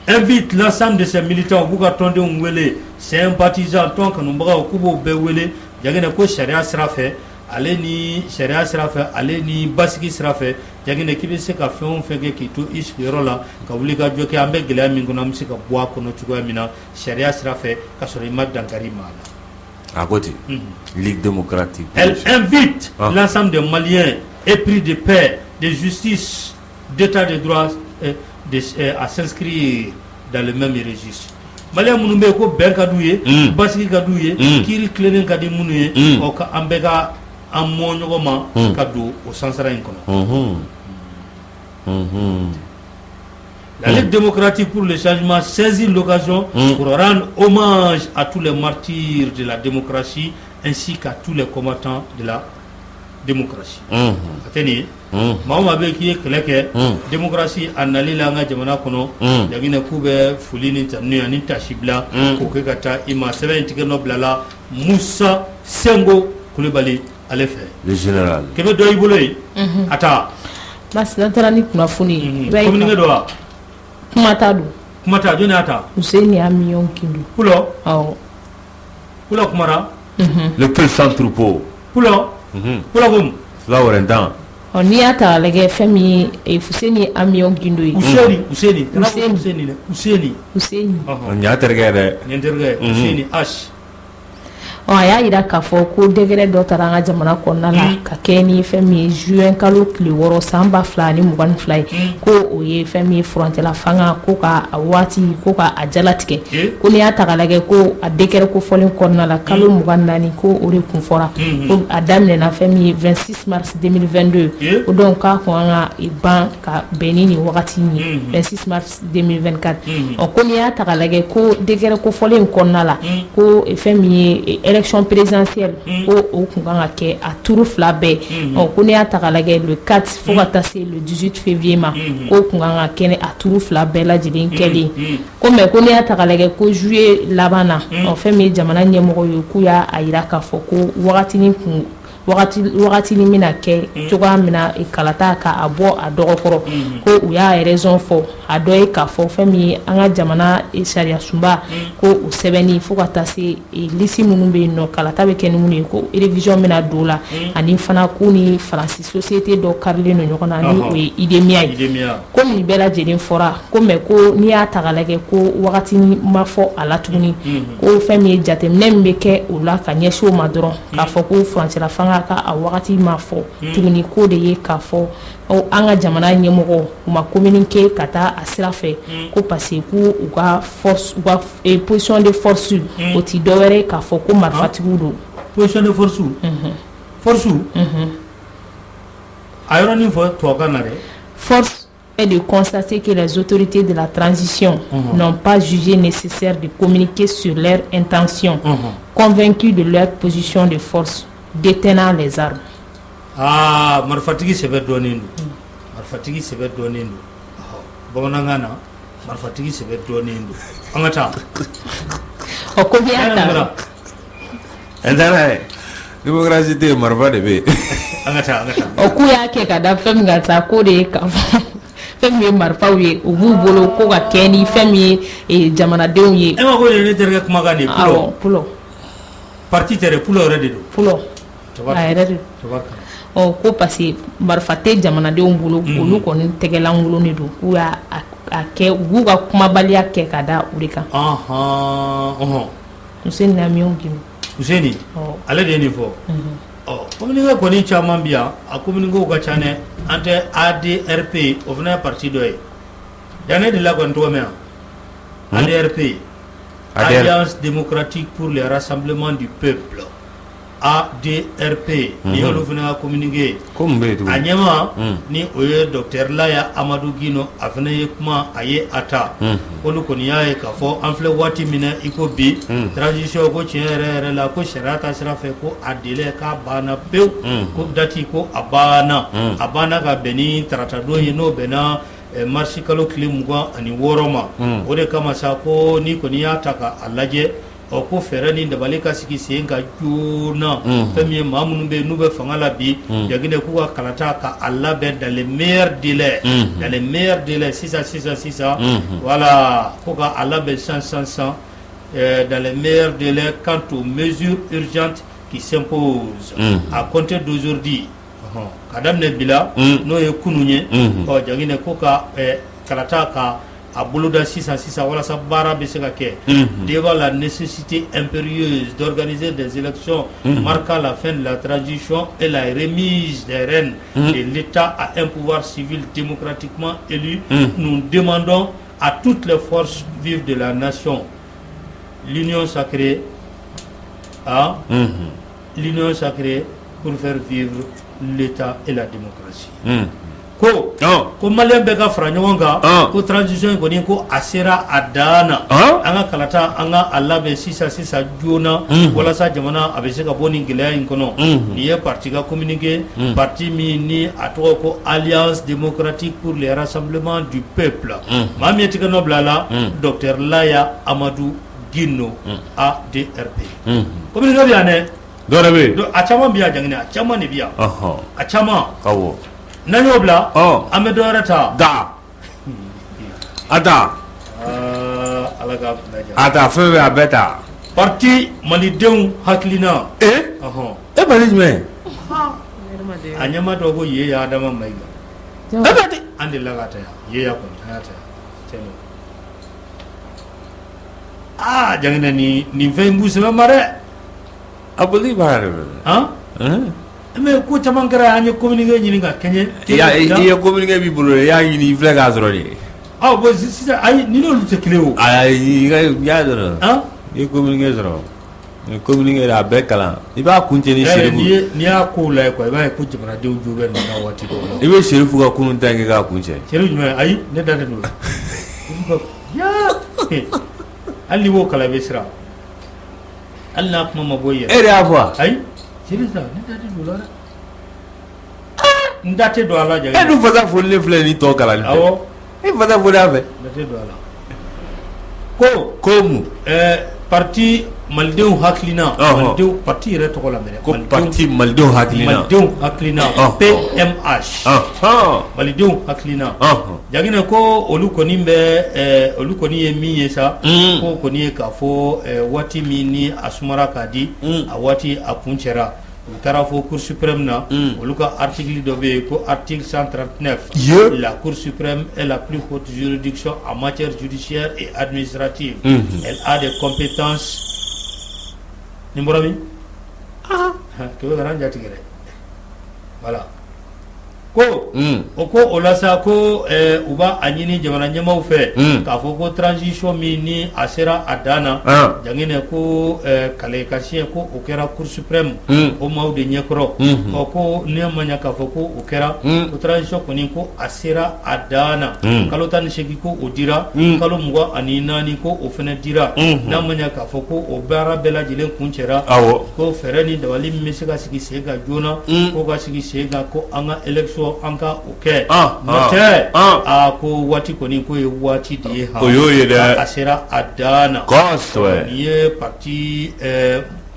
Speaker 1: invite l'ensemble de ses militants, u b'u ka tɔndenw wele, sympathisants, tɔn kanubagaw, k'u b'o bɛɛ wele, Jaginɛ, ko sariya sira fɛ, ale ni sariya sira fɛ, ale ni basigi sira fɛ, Jaginɛ, k'i bɛ se ka fɛn o fɛn kɛ k'i to i sigiyɔrɔ la ka wuli ka jɔ kɛ, an bɛ gɛlɛya min kɔnɔ, an bɛ se ka bɔ a kɔnɔ cogoya min na sariya sira fɛ, ka sɔrɔ i ma dankari maa la.
Speaker 2: A ko ten. Ligue démocratique.
Speaker 1: Elle invite l'ensemble des Maliens épris de paix, de justice, d'état de droit à s'inscrire dans le même registre. Malien minnu bɛ yen ko bɛn ka d'u ye, basigi ka d'u ye, kiiri tilennen ka di minnu ye, ɔ ka an bɛɛ ka an mɔ ɲɔgɔn ma ka don o sansara in kɔnɔ. La Ligue démocratique pour le changement saisit l'occasion pour rendre hommage à tous les martyrs de la démocratie ainsi qu'à tous les combattants de la démocratie. A tɛ nin ye, maa o maa bɛ k'i ye kɛlɛ kɛ démocratie a nali la an ka jamana kɔnɔ, Jaginɛ, k'u bɛ foli ni tanuni ani tasibila k'o kɛ ka taa i ma. Sɛbɛn in tigɛ nɔ bilala Musa Sengo Kulibali ale fɛ.
Speaker 2: Le général.
Speaker 1: Kɛmɛ dɔ i bolo yen, a taa.
Speaker 3: Basi n'an taara ni kunnafoni ye, i b'a ye.
Speaker 1: Communiqué dɔ wa?
Speaker 3: Kuma t'a don.
Speaker 1: Kuma ta, jɔnni y'a ta?
Speaker 3: Useni Amion Guindo.
Speaker 1: Pulɔ.
Speaker 3: Awɔ.
Speaker 1: Pulɔ kumara.
Speaker 2: Le peuple sans troupeau.
Speaker 1: Pulɔ Pulɔ ko mun?
Speaker 2: Fila wɛrɛntan.
Speaker 3: Ɔ, n'i y'a ta k'a lajɛ, fɛn min ye Fuseni Amion Guindo ye.
Speaker 1: Useni, Useni kana fɔ.
Speaker 3: Useni.
Speaker 1: Useni dɛ, Useni.
Speaker 3: Useni.
Speaker 1: Ɔhɔn.
Speaker 2: Nin y'a terikɛ ye dɛ.
Speaker 1: Nin terikɛ Useni H.
Speaker 3: Ɔ, a y'a jira k'a fɔ ko décret dɔ taara an ka jamana kɔnɔna la ka kɛ ni fɛn min ye juin kalo tile 6 san 2022 ye, ko o ye fɛn min ye furancɛla fanga ko ka a waati ko ka a jalatigɛ. Ko n'i y'a ta k'a lajɛ, ko a décret ko fɔlen kɔnɔna la, kalo 24, ko o de kun fɔra, ko a daminɛna fɛn min ye 26 mars 2022, ko donc k'a kun kan ka ban ka bɛn ni nin wagati in ye, 26 mars 2024. Ɔ, ko n'i y'a ta k'a lajɛ, ko décret ko fɔlen in kɔnɔna la, ko fɛn min ye élection présidentielle, ko o kun kan ka kɛ a tour fila bɛɛ. Ɔ, ko n'i y'a ta k'a lajɛ, le 4 fo ka taa se le 18 février ma, ko kun kan ka kɛ a tour fila bɛɛ lajɛlen kɛlen ko. Mais ko n'i y'a ta k'a lajɛ, ko juillet laban na, ɔ, fɛn min ye jamana ɲɛmɔgɔ ye, k'u y'a jira k'a fɔ ko wagatinin kun wagati wagatinin bɛna kɛ cogoya min na kalata ka a bɔ a dɔgɔkɔrɔ. Ko u y'a raison fɔ, a dɔ ye k'a fɔ fɛn min ye an ka jamana sariya sunba, ko o sɛbɛnni fo ka taa se liste minnu bɛ yen nɔ, kalata bɛ kɛ ni minnu ye, ko révision bɛna don o la, ani fana k'u ni Faransi société dɔ karilen don ɲɔgɔn na, ni o ye IDEMIA ye.
Speaker 1: IDEMIA.
Speaker 3: Ko nin bɛɛ lajɛlen fɔra ko, mais ko n'i y'a ta k'a lajɛ, ko wagati ma fɔ a la tuguni, ko fɛn min ye jateminɛ min bɛ kɛ o la ka ɲɛsin o ma dɔrɔn, k'a fɔ ko furancɛla fanga ka a wagati ma fɔ tuguni, k'o de ye k'a fɔ an ka jamana ɲɛmɔgɔ u ma communiquer ka taa a sira fɛ, ko parce que k'u u ka force, u ka position de force, o ti dɔwɛrɛ ye k'a fɔ ko marifatigiw don.
Speaker 1: Position de force, force, a yɔrɔnin fɔ tubabukan na dɛ.
Speaker 3: Force est de constater que les autorités de la transition n'ont pas jugé nécessaire de communiquer sur leur intention, convaincus de leur position de force détenant les armes.
Speaker 1: Aa, marifatigi sɛbɛ dɔɔnin don, marifatigi sɛbɛ dɔɔnin don. Ɔhɔ, bamanankan na, marifatigi sɛbɛ dɔɔnin don. An ka taa.
Speaker 3: Ɔ, ko n'i y'a ta
Speaker 2: N taara ye, démocratie tɛ yen, marifa de bɛ yen.
Speaker 1: An ka taa, an ka taa.
Speaker 3: Ɔ, k'u y'a kɛ ka da fɛn min kan sa, k'o de ye k'a fɔ fɛn min ye marifaw ye, u b'u bolo ko ka kɛ ni fɛn min ye jamanadenw ye.
Speaker 1: E ma ko nin ye ne terikɛ kumakan de ye.
Speaker 3: Awɔ.
Speaker 1: Pulɔ.
Speaker 3: Pulɔ.
Speaker 1: Parti tɛ dɛ, pulɔ yɛrɛ de don.
Speaker 3: Pulɔ a yɛrɛ de.
Speaker 1: Tabarikala.
Speaker 3: Ɔ, ko parce que marifa tɛ jamanadenw bolo, olu kɔni tɛgɛlankolon de don, k'u y'a a kɛ, u b'u ka kumabaliya kɛ ka da o de kan.
Speaker 1: Ɔhɔn ɔhɔn.
Speaker 3: Useni Amion Guindo.
Speaker 1: Useni.
Speaker 3: Ɔ.
Speaker 1: Ale de ye nin fɔ. Ɔ, communiqué kɔni caman bi yan, a communiqué ka ca dɛ. An tɛ ADRP, o fana ye parti dɔ ye yan, ne delila kɔni tɔgɔ mɛn yan, ADRP.
Speaker 2: ADR.
Speaker 1: Alliance démocratique pour le rassemblement du peuple, ADRP, nin y'olu fana ka communiqué.
Speaker 2: Ko mun bɛ yen
Speaker 1: A
Speaker 2: tuguni?
Speaker 1: ɲɛma ni o ye docteur Laya Amadu Guindo, a fana ye kuma, a ye a ta. Olu kɔni y'a ye k'a fɔ an filɛ waati min na i ko bi, transition ko tiɲɛ yɛrɛ yɛrɛ la, ko sariya ta sira fɛ, ko a délai k'a banna pewu, ko date ko a banna, a banna ka bɛn ni taratadon ye, n'o bɛnna marisi kalo tile 26 ma. O de kama sa, ko ni kɔni y'a ta k'a lajɛ, ɔ, ko fɛɛrɛ ni dabali ka sigi sen ka joona, fɛn min ye maa minnu bɛ yen n'u bɛ fanga la bi, Jaginɛ, k'u ka kalata ka a labɛn dans les meilleurs délais, dans les meilleurs délais, sisan sisan sisan. Voilà, ko ka a labɛn sisan sisan sisan, dans les meilleurs délais. Quant aux mesures urgentes qui s'imposent à compter d'aujourd'hui, ɔhɔn, ka daminɛ bi la, n'o ye kunun ye, ɔ, Jaginɛ, ko ka kalata ka a boloda sisan sisan walasa baara bɛ se ka kɛ. Devant la nécessité impérieuse d'organiser des élections marquant la fin de la transition et la remise des rênes de l'État à un pouvoir civil démocratiquement élu, nous demandons à toutes les forces vives de la nation l'union sacrée, ah, l'union sacrée pour faire vivre l'État et la démocratie. Ko ko malien bɛɛ ka fara ɲɔgɔn kan, ko transition in kɔni, ko a sera a dan na, an ka kalata, an ka a labɛn sisan sisan joona, walasa jamana a bɛ se ka bɔ nin gɛlɛya in kɔnɔ. Nin ye parti ka communiqué, parti min ni a tɔgɔ ko Alliance démocratique pour le rassemblement du peuple. Maa min ye tigɛ nɔ bila a la, docteur Laya Amadu Gindo, ADRP. Communiqué bɛ yan dɛ.
Speaker 2: Dɔwɛrɛ bɛ yen?
Speaker 1: A caman bɛ yan, Janginɛ, a caman de bɛ yan, a caman. N'an y'o bila, an bɛ dɔ wɛrɛ ta.
Speaker 2: Da a ta.
Speaker 1: Ala k'a kunna diya.
Speaker 2: A ta, fɛn bɛɛ, a bɛɛ ta.
Speaker 1: Parti Malidenw Hakilina.
Speaker 2: E e, parti jumɛn?
Speaker 1: A ɲɛmaa tɔgɔ ko Yeya Adama Mayiga. An delila k'a ta yan, Yeya kɔni, an y'a ta yan, tiɲɛ don. Aa, Janginɛ, nin fɛn in b'u sɛbɛn ma dɛ.
Speaker 2: A boli b'a yɛrɛ.
Speaker 1: Han, mais ko caman kɛra, an ye communiqué ɲini ka kɛɲɛ.
Speaker 2: I ye communiqué b'i bolo, i y'a ɲini, i filɛ k'a sɔrɔ de.
Speaker 1: Aw bon, sisan, ayi, ni n'olu tɛ kelen o.
Speaker 2: Ayi, i y'a sɔrɔ. I ye communiqué sɔrɔ, ni communiqué a bɛɛ kalan, i b'a kuncɛ ni Serifu.
Speaker 1: N'i y'a kow lajɛ quoi, i b'a ye ko jamanadenw jo bɛ nin na waati dɔw la.
Speaker 2: I bɛ Serifu ka kunun ta in kɛ k'a kuncɛ.
Speaker 1: Serifu jumɛn? Ayi, ne da tɛ don o la. Hali n'i b'o kalan, i bɛ siran, hali n'a kuma ma bɔ i yɛrɛ.
Speaker 2: E de y'a fɔ wa?
Speaker 1: Ayi, Serifu ta, ne da tɛ don o la dɛ, n da tɛ don a la.
Speaker 2: E dun fasa folilen filɛ nin tɔ kalanni fɛ.
Speaker 1: Awɔ.
Speaker 2: E fasa foli a fɛ.
Speaker 1: N da tɛ don a la. Ko
Speaker 2: ko mun?
Speaker 1: Parti Malidenw Hakilina, malidenw parti yɛrɛ tɔgɔ la mɛnɛ.
Speaker 2: Ko parti Malidenw Hakilina.
Speaker 1: Malidenw Hakilina, PMH, Malidenw Hakilina, Jaginɛ, ko olu kɔni bɛ, olu kɔni ye min ye sa, ko kɔni ye k'a fɔ waati min ni a sumara k'a di, a waati a kuncɛra. U taara fɔ Cour suprême na, olu ka article dɔ bɛ yen ko article 139: la Cour suprême est la plus haute juridiction en matière judiciaire et administrative, elle a des compétences. Nin bɔra min? Kɛmɛ kana jatigɛ dɛ. Voilà, ko o ko o la sa, ko u b'a a ɲini jamana ɲɛmaaw fɛ k'a fɔ ko transition min ni a sera a dan na, Janginɛ, ko kale ka siɲɛ ko o kɛra Cour suprême o maaw de ɲɛkɔrɔ. Ɔ, ko ne ma ɲɛ k'a fɔ ko o kɛra, ko transition kɔni, ko a sera a dan na. Kalo 18, ko o dira, kalo 24, ko o fana dira. N'a ma ɲɛ k'a fɔ ko o baara bɛɛ lajɛlen kuncɛra, ko fɛɛrɛ ni dabali min bɛ se ka sigi sen kan joona, ko ka sigi sen kan, ko an ka élection, an ka o kɛ. N'o tɛ, aa, ko waati kɔni, ko ye waati de ye.
Speaker 2: O y'o ye dɛ.
Speaker 1: A sera a dan na.
Speaker 2: Kosɛbɛ.
Speaker 1: Nin ye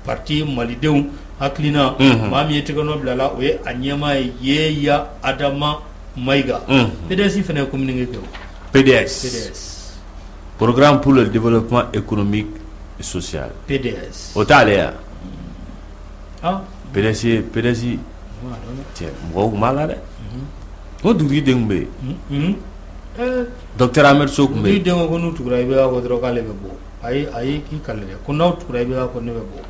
Speaker 1: parti Malidenw Hakilina. Maa min ye tɛgɛnɔ bila la, o ye a ɲɛmaa ye, Yeya Adama Mayiga. PDS fana ye communiqué kɛ o.
Speaker 2: PDS.
Speaker 1: PDS.
Speaker 2: Programme pour le développement économique et social.
Speaker 1: PDS.
Speaker 2: O t'ale ya? PDS, PDS cɛ, mɔgɔw tun b'a la dɛ. Ko dugutigi den tun bɛ yen, docteur Ahmed So tun bɛ
Speaker 1: yen.
Speaker 2: yen.
Speaker 1: Den ko n'u tugura IBK kɔ dɔrɔn, k'ale bɛ bɔ. Ayi, k'i kale dɛ, ko n'aw tugura IBK kɔ, ne bɛ bɔ.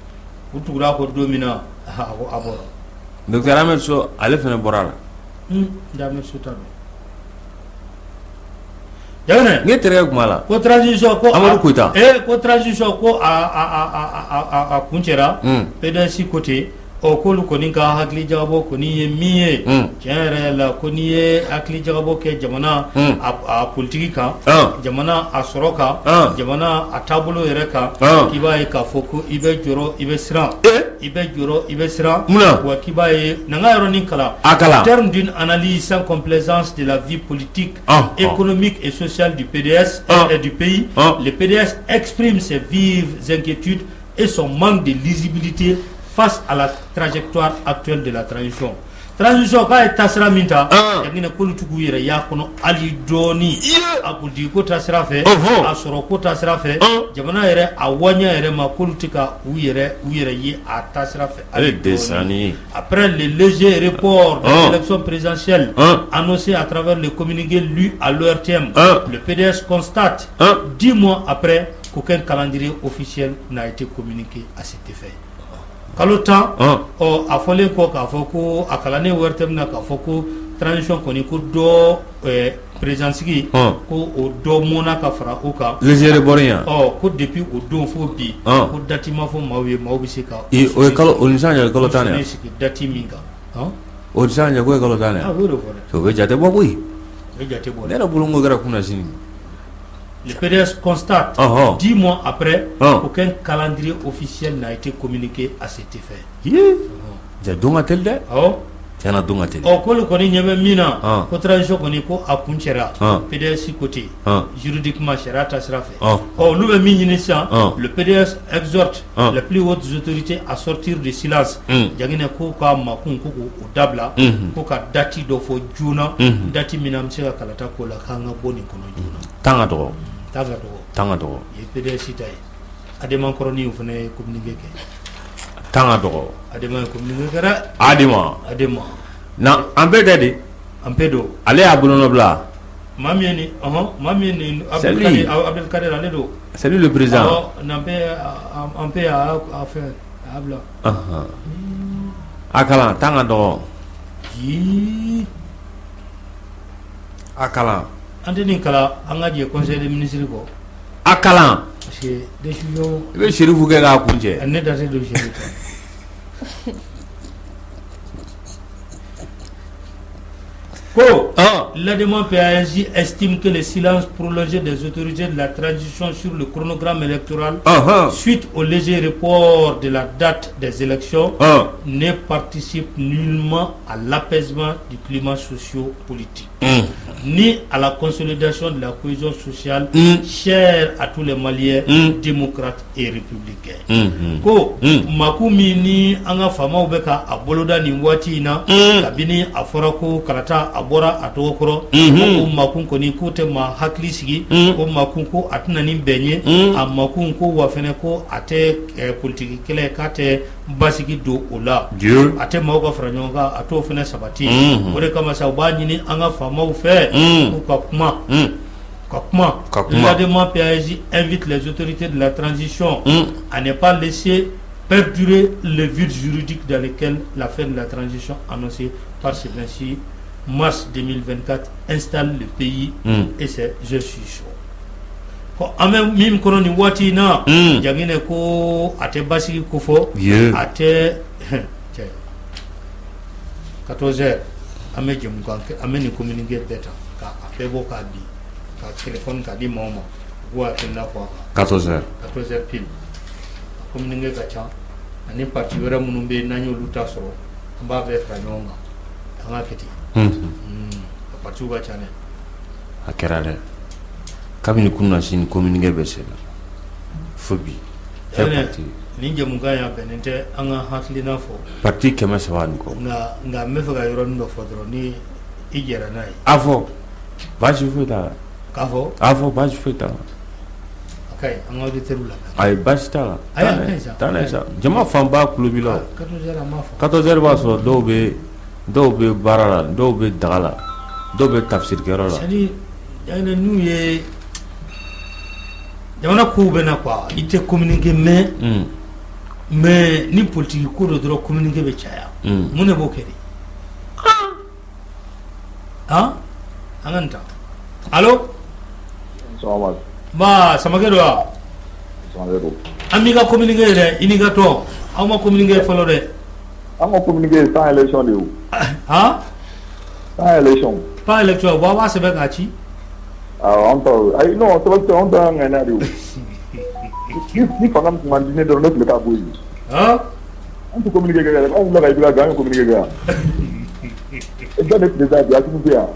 Speaker 1: U tugura kɔ don min na, a ko a bɔra.
Speaker 2: Docteur Ahmed So, ale fana bɔra a la.
Speaker 1: N Ahmed So ta don, Jaginɛ.
Speaker 2: Ne terikɛ tun b'a la.
Speaker 1: Ko transition ko
Speaker 2: Amadu Koyita.
Speaker 1: Ko transition, ko a kuncɛra. PDS ko ten. Ɔ, k'olu kɔni ka hakili jagabɔ kɔni ye min ye, tiɲɛ yɛrɛ la, ko n'i ye hakili jagabɔ kɛ jamana a politiki kan, jamana a sɔrɔ kan, jamana a taabolo yɛrɛ kan, k'i b'a ye k'a fɔ ko i bɛ jɔrɔ, i bɛ siran, i bɛ jɔrɔ, i bɛ siran. Wa k'i b'a ye na, n ka yɔrɔnin kalan.
Speaker 2: A kalan.
Speaker 1: Terme d'une analyse sans complaisance de la vie politique, économique et sociale du PDS et du pays, le PDS exprime ses vives inquiétudes et son manque de lisibilité face à la trajectoire actuelle de la transition. Transition k'a ye taasira min ta, Jaginɛ, k'olu t'u k'u yɛrɛ y'a kɔnɔ hali dɔɔni. A politique ko taasira fɛ, a sɔrɔ ko taasira fɛ, jamana yɛrɛ a waɲa yɛrɛ ma, k'olu tɛ ka u yɛrɛ ye a taasira fɛ hali dɔɔni. Après le léger report de l'élection présidentielle annoncé à travers le communiqué lu à l'ORTM, le PDS constate 10 mois après qu'aucun calendrier officiel n'a été communiqué à cet effet. Kalo 10, ɔ, a fɔlen kɔ k'a fɔ ko a kalannen ORTM na k'a fɔ ko transition kɔni, ko dɔ président sigi ko o dɔ mɔnna ka fara o kan
Speaker 2: léger report yan
Speaker 1: ɔ ko depuis o don fo bi ko date ma fɔ maaw ye maaw bɛ se ka
Speaker 2: o ye kalo o ni sisan cɛ kalo 10 de ye
Speaker 1: sigi date min kan
Speaker 2: o ni sisan cɛ k'o ye kalo 10 de ye
Speaker 1: a b'o de fɔ dɛ
Speaker 2: o bɛ jate bɔ koyi
Speaker 1: o bɛ jate bɔ
Speaker 2: ne yɛrɛ bolo n k'o kɛra kunasini.
Speaker 1: Le PDS constate, 10 mois après, aucun calendrier officiel n'a été communiqué à cet effet.
Speaker 2: Ja don ka teli dɛ.
Speaker 1: Awɔ.
Speaker 2: Tiɲɛna don ka teli.
Speaker 1: Ɔ k'olu kɔni ɲɛ bɛ min na, ko transition kɔni ko a kuncɛra PDS côté juridiquement sariya ta sira fɛ. Ɔ olu bɛ min ɲini sisan, le PDS exhorte les plus hautes autorités à sortir du silence. Jaginɛ ko k'a makun ko k'o dabila, ko ka date dɔ fɔ joona, date min na an bɛ se ka kalata k'o la k'an ka bɔ nin kɔnɔ joona.
Speaker 2: Temps ka dɔgɔ.
Speaker 1: Temps ka dɔgɔ.
Speaker 2: Temps ka dɔgɔ.
Speaker 1: O ye PDS ta ye. Adema kɔrɔnin o fana ye communiqué kɛ.
Speaker 2: Temps ka dɔgɔ.
Speaker 1: Adema ye communiqué kɛ dɛ.
Speaker 2: Adema.
Speaker 1: Adema.
Speaker 2: Na an bɛɛ tɛ de.
Speaker 1: An bɛɛ don.
Speaker 2: Ale y'a bolonɔ bila.
Speaker 1: Maa min ye nin ɔhɔn maa min ye nin Abdelkader ale don.
Speaker 2: C'est lui le président.
Speaker 1: Awɔ n'an bɛɛ an bɛɛ y'a fɛn a y'a bila.
Speaker 2: A kalan temps ka dɔgɔ.
Speaker 1: Yii.
Speaker 2: A kalan.
Speaker 1: An tɛ nin kalan an ka jɛ conseil des ministres kɔ.
Speaker 2: A kalan.
Speaker 1: Parce que décision.
Speaker 2: I bɛ Serifu kɛ k'a kun cɛ.
Speaker 1: Ne da tɛ don Serifu ta. Ko l'ADEMA PASJ estime que le silence prolongé des autorités de la transition sur le chronogramme électoral suite au léger report de la date des élections ne participe nullement à l'apaisement du climat socio-politique ni à la consolidation de la cohésion sociale chère à tous les Maliens démocrates et républicains. Ko makun min ni an ka faamaw bɛ ka a boloda nin waati in na, kabini a fɔra ko kalata a bɔra a tɔgɔ kɔrɔ, ko makun kɔni k'o tɛ maa hakili sigi, ko makun ko a tɛna ni bɛn ye, a makun ko wa fɛnɛ ko a tɛ politiki kɛlɛ k'a tɛ basigi don o la, a tɛ maaw ka fara ɲɔgɔn kan, a t'o fɛnɛ sabati. O de kama sa u b'a ɲini an ka faamaw fɛ k'u ka kuma ka kuma.
Speaker 2: Ka kuma.
Speaker 1: L'ADEMA PASJ invite les autorités de la transition à ne pas laisser perdurer le vide juridique dans lequel la fin de la transition annoncée par ce 26 mars 2024 installe le pays et ses institutions. Ko an bɛ min kɔnɔ nin waati in na, Jaginɛ ko a tɛ basigi ko fɔ, a tɛ cɛ 14 heures an bɛ jɛmukan kɛ, an bɛ nin communiqué bɛɛ ta k'a bɛɛ bɔ k'a di ka téléphone k'a di maaw ma u k'u hakilina fɔ a kan.
Speaker 2: 14 heures.
Speaker 1: 14 heures pile. A communiqué ka ca ani parti wɛrɛ minnu bɛ yen n'an y'olu ta sɔrɔ, an b'a bɛɛ fara ɲɔgɔn kan, an k'a kɛ ten. A partiw ka ca dɛ.
Speaker 2: A kɛra dɛ, kabini kunasini communiqué bɛ sen na fo bi.
Speaker 1: Jaginɛ nin jɛmukan in a bɛnnen tɛ an ka hakilina fɔ.
Speaker 2: Parti 300 ni kɔ.
Speaker 1: Nka n bɛ fɛ ka yɔrɔnin dɔ fɔ dɔrɔn ni i jɛra n'a ye.
Speaker 2: A fɔ, baasi foyi t'a la.
Speaker 1: K'a fɔ.
Speaker 2: A fɔ, baasi foyi t'a la.
Speaker 1: A ka ɲi an ka auditeurs lamɛn.
Speaker 2: Ayi, baasi t'a la.
Speaker 1: Ayi, a ka ɲi sa.
Speaker 2: Taa n'a ye sa, jama fanba tulo b'i la o.
Speaker 1: 14 heures an b'a fɔ.
Speaker 2: 14 heures b'a sɔrɔ dɔw bɛ baara la, dɔw bɛ daga la, dɔw bɛ tafsirikɛyɔrɔ la.
Speaker 1: C'est à dire Jaginɛ n'u ye jamana kow bɛ na quoi, i tɛ communiqué mɛn, mais ni politique ko dɔ dɔrɔn communiqué bɛ caya. Mun de b'o kɛ de? Han, an ka nin ta. Allo. Nba Samakɛ don wa? An b'i ka communiqué ye dɛ, i n'i ka tɔn aw ma communiqué fɔlɔ dɛ.
Speaker 4: An ka communiqué sans élection de ye o.
Speaker 1: Han.
Speaker 4: Sans élection.
Speaker 1: Pas élection, bon aw b'a sɛbɛn k'a ci.
Speaker 4: Awɔ, an ta ayi non, sɛbɛn tɛ, anw ta y'an ŋaniya de ye o. Ni fanga min tun man di ne dɔrɔn ne tun bɛ taa bɔ yen.
Speaker 1: Han.
Speaker 4: An tɛ communiqué kɛ dɛ, anw wulila ka IBK gɛn, an ye communiqué kɛ yan. Jɔn de président bi, Asimi tɛ yan.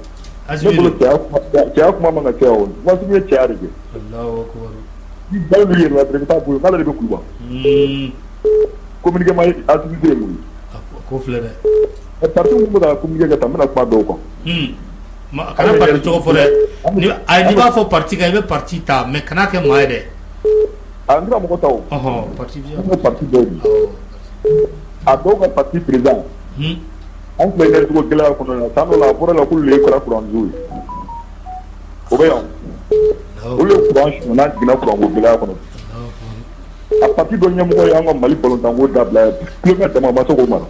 Speaker 4: Ne bolo cɛya kuma man ka caya o, Asimi ye cɛya de kɛ.
Speaker 1: Alahu akibaru.
Speaker 4: Ni balo min yɛlɛma dɔrɔn i bɛ taa bɔ yen, k'ale de bɛ Kuluba. Communiqué ma Asimi tɛ yen koyi.
Speaker 1: Ko filɛ dɛ.
Speaker 4: Parti minnu bɛ ka communiqué kɛ tan, n bɛna kuma dɔw kan.
Speaker 1: Kana parti tɔgɔ fɔ dɛ. Ayi, n'i b'a fɔ parti kan, i bɛ parti ta mais kana kɛ maa ye dɛ.
Speaker 4: A n tɛna mɔgɔ ta o.
Speaker 1: Ɔhɔn, parti bɛ
Speaker 4: se ka parti dɔw di. A dɔw ka parti président. An tun bɛ énergie ko gɛlɛya kɔnɔ yan san dɔ la, a bɔra la k'olu de kɛra kurantigiw ye. O bɛ yan. Olu ye courant suɲɛ n'an jiginna courant ko gɛlɛya kɔnɔ. A parti dɔ ɲɛmɔgɔ y'an ka Mali balontanko dabila yan, tulonkɛ dama ma se k'o mara.